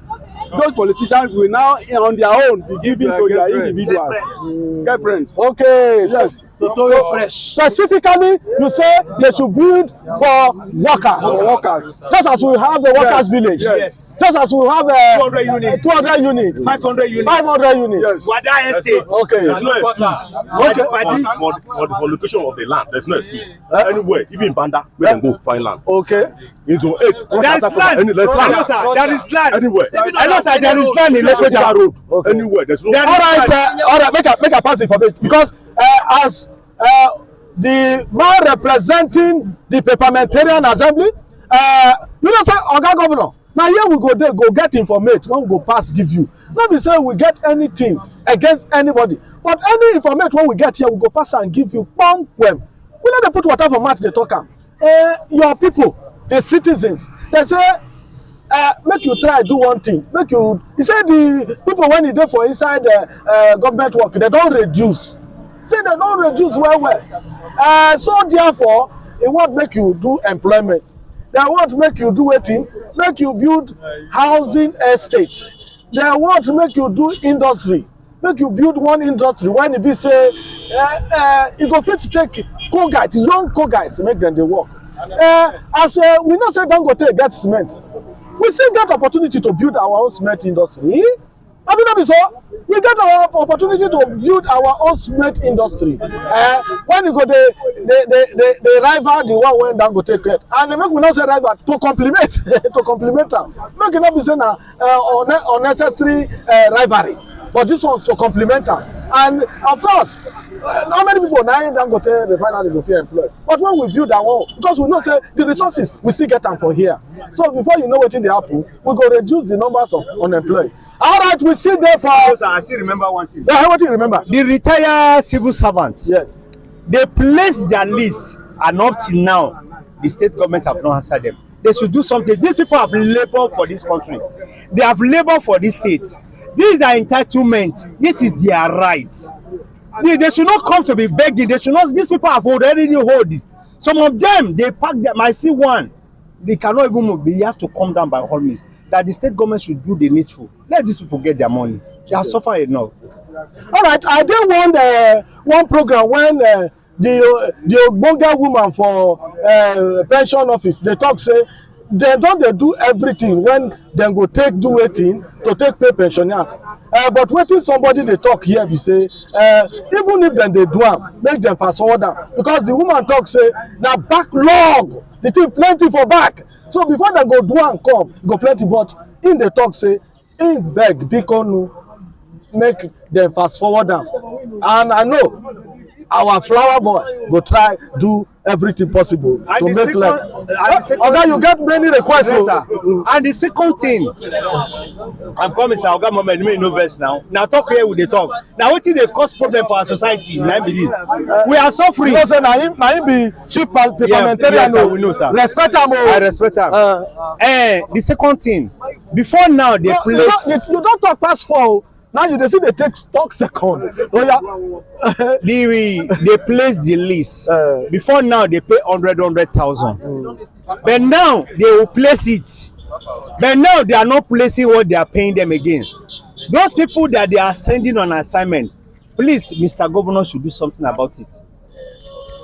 Those politicians will now on their own be giving Their to their girlfriends. Individuals. Girlfriends. Okay. Yes. Totori fresh. Specifically, you say they should build for workers. For workers. Just as we have the workers Yes. Village. Yes. Just as we have uh, two hundred units. Two hundred units. Five hundred units. Five hundred units. Yes. Wada Estate. Okay. There's no excuse. Okay. For, for, for the location of the land, there's no excuse. Anywhere, even Banda, where they go find land. Okay. Into eight. There is land. Any, there's land. Hello, sir. There is land. Anywhere. Hello, sir. There is land in Lokoja Road. Okay. Anywhere. There's no There is All right, land. Uh, all right. Make a make a pass it for me because uh, as uh, the man representing the parliamentarian assembly, uh, you know, say, Oga Governor, now here we go there, go get informate when we go pass give you. Not be say we get anything against anybody, but any informate when we get here, we go pass and give you. Bam, well. We let them put water for mouth, they talk am. Uh, your people, the citizens, they say, uh, make you try do one thing. Make you, he said the people when he dey for inside the uh, government work, they don't reduce. Say they don't reduce well well. Uh, so therefore, it won't make you do employment. They won't make you do waiting, make you build housing estate. They won't make you do industry. Make you build one industry when e be say uh, uh, e go fit take co-guys, young co-guys, make them dey work. Uh, as uh, we know say Dangote get cement, we still get opportunity to build our own cement industry. Abi no be so? We get our opportunity to build our own cement industry. Uh, when e go dey dey dey dey dey rival the one wey Dangote get, and make we no say rival, to complement to complement am. Make e no be say na uh, unne- unnecessary uh, rivalry, but this one to complement am. And of course, uh, how many people na im Dangote refinery go fit employ? But when we build our own, because we know say the resources, we still get am for here. So before you know wetin dey happen, we go reduce the numbers of unemployed. All right, we still dey for No, sir, I still remember one thing. Yeah, wetin you remember? The retired civil servants, Yes. They place their list, and up till now, the state government have not answered them. They should do something. These people have labored for this country. They have labored for this state. This is their entitlement. This is their right. They, they should not come to be begging. They should not. These people have already hold it. Some of them, they pack them. I see one. They cannot even move. They have to come down by all means. That the state government should do the needful. Let these people get their money. They have suffered enough. All right, I dey one uh, one program when uh, the uh, the ogbonge woman for uh, pension office dey talk say dem don dey do everything when dem go take do wetin to take pay pensioners. Uh, but wetin somebody dey talk here be say uh, even if dem dey do am, make dem fast forward am, because the woman talk say na backlog, the thing plenty for back, so before dem go do am come, e go plenty. But im dey talk say im beg bikonu make dem fast forward am, and I know our flower boy go try do everything possible to make life. Oga, you get many requests o. And the second thing, I'm coming, sir. Oga Mohammed, make you no vex now. Now talk here with the talk. Now wetin dey cause problem for our society? Now be this. We are suffering. You know say na him, na him be chief parliamentarian. Yes, sir, we know, sir. Respect am o. I respect am. Uh, eh, the second thing, before now they place. You don talk pass four o. Now you dey see dey take talk second. Oya. The they place the list. Uh, before now they pay hundred, hundred thousand. But now they will place it. But now they are not placing what they are paying them again. Those people that they are sending on assignment, please, Mister Governor should do something about it.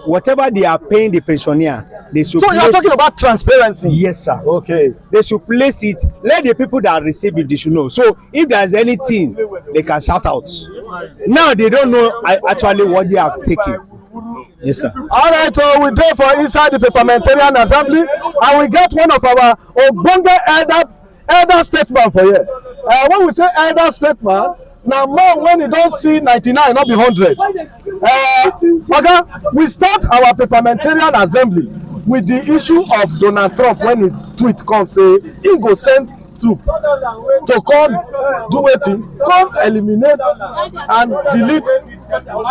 Whatever they are paying the pensioner, they should. So you are talking about transparency. Yes, sir. Okay. They should place it. Let the people that receive it, they should know. So if there is anything, they can shout out. Now they don't know actually what they are taking. Yes, sir. All right, so we dey for inside the parliamentarian assembly, and we get one of our ogbonge elder elder statesman for here. Uh, when we say elder statesman, na man when he don see ninety-nine, not be hundred. Uh, Oga, we start our parliamentarian assembly with the issue of Donald Trump when he tweet come say he go send troop to come do wetin, come eliminate and delete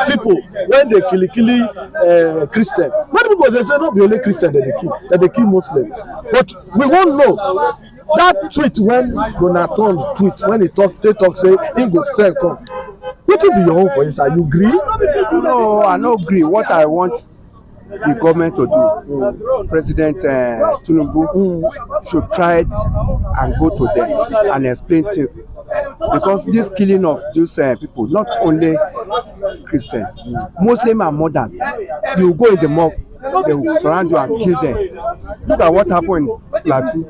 people when they kill kill uh, Christian. Many people dey say no be only Christian that they kill, that they kill Muslim, but we won't know. That tweet when Donald Trump tweet when he talk, they talk say he go sell come. Wetin be your own for inside? You gree? No, I no gree. What I want the government to do, President uh, Tinubu should try it and go to them and explain things, because this killing of those uh, people, not only Christian, Muslim and modern, you go in the mosque, they will surround you and kill them. Look at what happened in Plateau,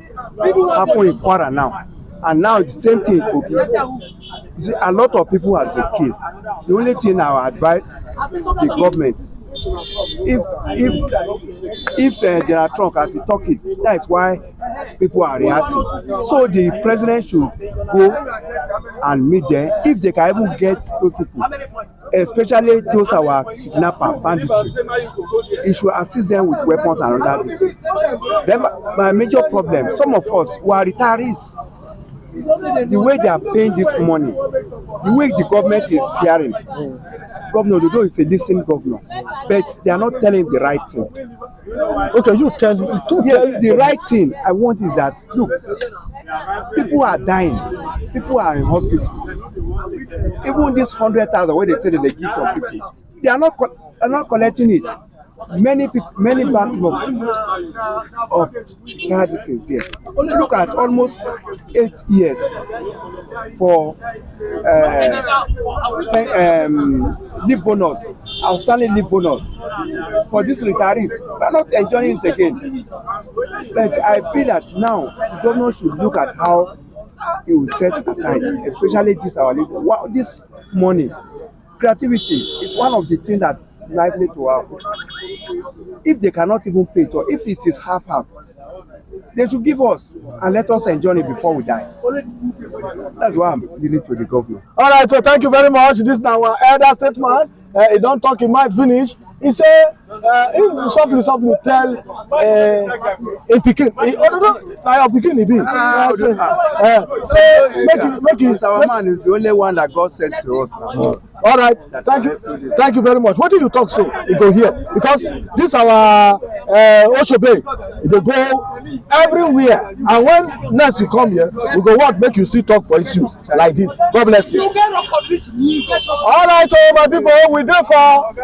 happened in Kwara now, and now the same thing in Kogi. You see, a lot of people have been killed. The only thing I will advise the government, if if if uh, General Trump, as he talk it, that is why people are reacting. So the president should go and meet them if they can even get those people, especially those our kidnapper banditry. He should assist them with weapons and other things. Then my, my major problem, some of us who are retirees, the way they are paying this money, the way the government is hearing, Governor Dodo is a listening governor, but they are not telling the right thing. Okay, you tell you tell yeah, the right thing I want is that, look, people are dying, people are in hospital. Even this hundred thousand where they say that they give some people, they are not are not collecting it. Many people, many backlog of credits is there. Look at almost eight years for uh, um, leave bonus, outstanding leave bonus for these retirees. They are not enjoying it again. But I feel that now the governor should look at how he will set aside, especially this our leave. Wow, this money, creativity is one of the things that lively to our people. If they cannot even pay it, or if it is half half, they should give us and let us enjoy it before we die. That's why I'm leaning to the government. All right, so thank you very much. This is our elder statesman. Uh, he don't talk, he might finish. He say uh, he softly, softly tell uh, a pikin. He, oh, no, no, na your pikin he be. Ah, uh, say, uh, say make you, make you. Our man is the only one that God sent to us. All right, thank you, thank you very much. What did you talk so? You go here because this our uh, Oshobe, they go everywhere. And when next you come here, we go want make you see talk for issues like this. God bless you. All right, oh, my people, we dey for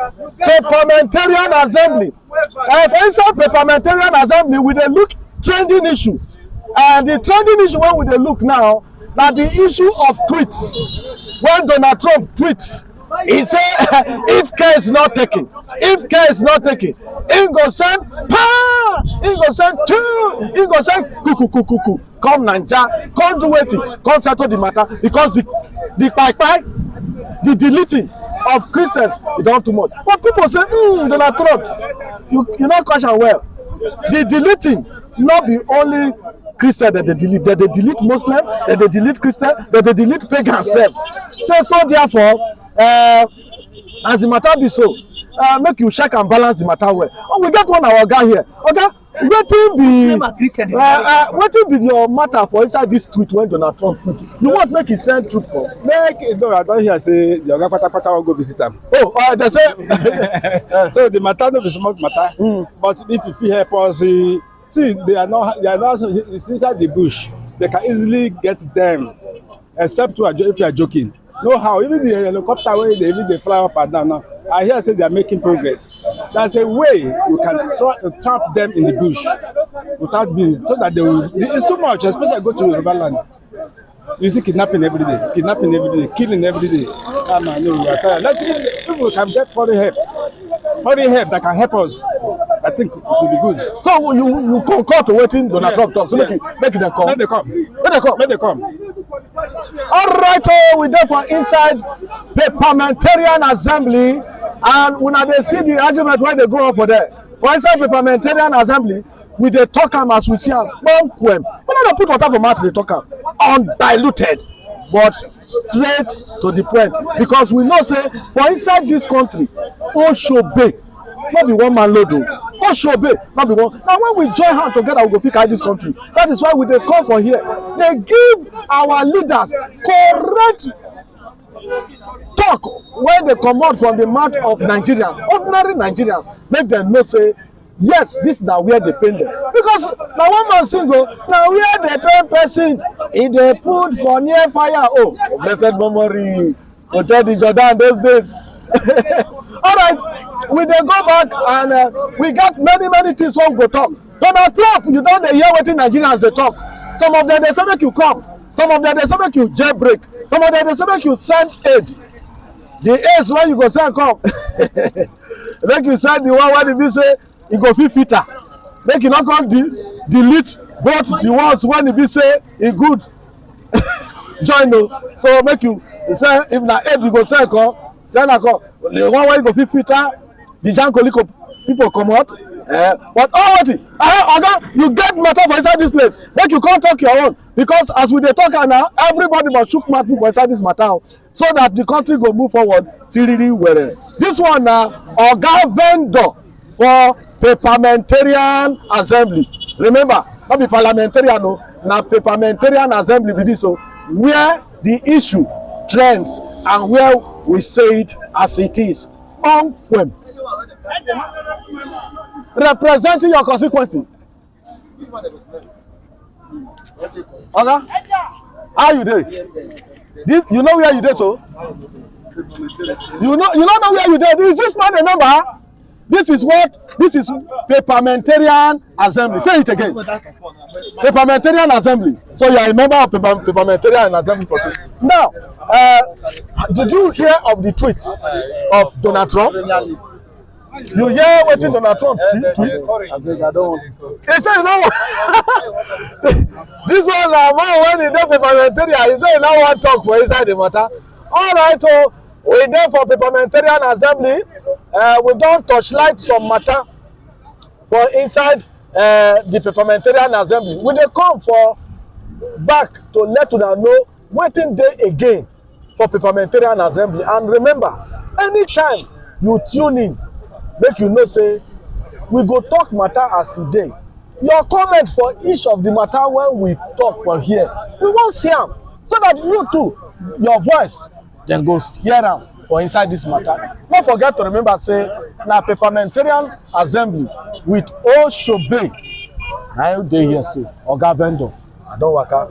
Parliamentarian Assembly. Uh, for inside Parliamentarian Assembly, we dey look trending issues. And the trending issue wey we dey look now na the issue of tweets. When Donald Trump tweets, he say if care is not taken, if care is not taken, he go send pa, he go send two, he go send kuku kuku kuku. Come Naija, come do wetin, come settle the matter, because the the kpai kpai, the deleting of Christians, e don too much. But people say, hmm, Donald Trump, you you no catch am well. The deleting no be only Christian that they delete, that they delete Muslim, that they delete Christian, that they delete pagan selves. So so therefore, uh, as the matter be so, uh, make you check and balance the matter well. Oh, we get one our oga here. Oga, wetin be Muslim and Christian, uh, uh, wetin be your matter for inside this tweet when Donald Trump tweet? You want make he send truth come? Make no, I don hear say the oga patapata wan go visit am. Oh, uh, they say so the matter no be small matter. Mm. But if you fit help us, eh, see, they are not, they are not, it's inside the bush. They can easily get them, except you are jo- if you are joking. No how, even the helicopter wey dey even dey fly up and down now, I hear say they are making progress. That's a way we can tra- trap them in the bush without being, so that they will. It's too much, especially go to Yoruba land. You see kidnapping every day, kidnapping every day, killing every day. Ah, man, no, we are tired. Let if, if we can get foreign help, foreign help that can help us, I think it will be good. So you you concur to wetin Donald Yes, Trump talk? So yes. Make it make it dem come. Let them come. Make dem come. Let them come. All right, oh, we dey for inside Parliamentarian Assembly, and una dey see the argument wey dey go on for there. For inside Parliamentarian Assembly, we dey talk am as we see am, kpomkwem. We no dey put water for mouth dey talk am, undiluted, but straight to the point, because we know say for inside this country, Oshobe no be one man load o. Oshobe no be one. Na when we join hand together, we go fit carry this country. That is why we dey come for here. Dey give our leaders correct talk wey dey comot from the mouth of Nigerians, ordinary Nigerians, make dem know say yes, this na where dey pain dem. Because na one man sing o, na where dey pain person, e dey put for near fire. Oh, blessed memory. Hotel the Jordan those days. All right, we dey go back and uh, we get many many things wey we go talk. Donald Trump, you don dey hear wetin Nigerians dey talk. Some of them dey say make you come. Some of them dey say make you jailbreak. Some of them dey say make you send aid. The aid wey you go send come, make you send the one wey e be say e go fit fit am. Make you no come de- delete both the ones wey e be say e good join o. So make you say if na aid you go send come, send am come. The one wey you go fit fit am, the Jankoliko people comot. Eh, but all wetin, ah, oga, you get matter for inside this place. Make you come talk your own, because as we dey talk am now, everybody must chook mouth put for inside this matter o, so that the country go move forward siriri were. This one na oga vendor for Parliamentarian Assembly. Remember, no be parliamentarian o, na Parliamentarian Assembly be this o, where the issue trends and where we say it as it is. Unquem. Representing your constituency. Oga, how you dey? This, you know where you dey so? You know, you no know where you dey. Is this man a member? This is what, this is Parliamentarian Assembly. Say it again. Parliamentarian Assembly. So you are a member of Parliamentarian Assembly. Now, uh, did you hear of the tweet of Donald Trump? You hear wetin Donald Trump tweet? Abeg, I don't want. He say no. This one na man when he dey Parliamentarian, he say he no wan talk for inside the matter. All right, oh, we dey for Parliamentarian Assembly. Uh, we don torchlight some matter for inside uh, the Parliamentarian Assembly. We dey come for back to let una know wetin dey again for Parliamentarian Assembly. And remember, anytime you tune in, make you know say we go talk matter as e dey. Your comment for each of the matter when we talk for here, we wan see am, so that you too, your voice, dem go hear am for inside this matter. No forget to remember say na Parliamentarian Assembly with Oshobe Na im dey here so, oga vendor, I don waka.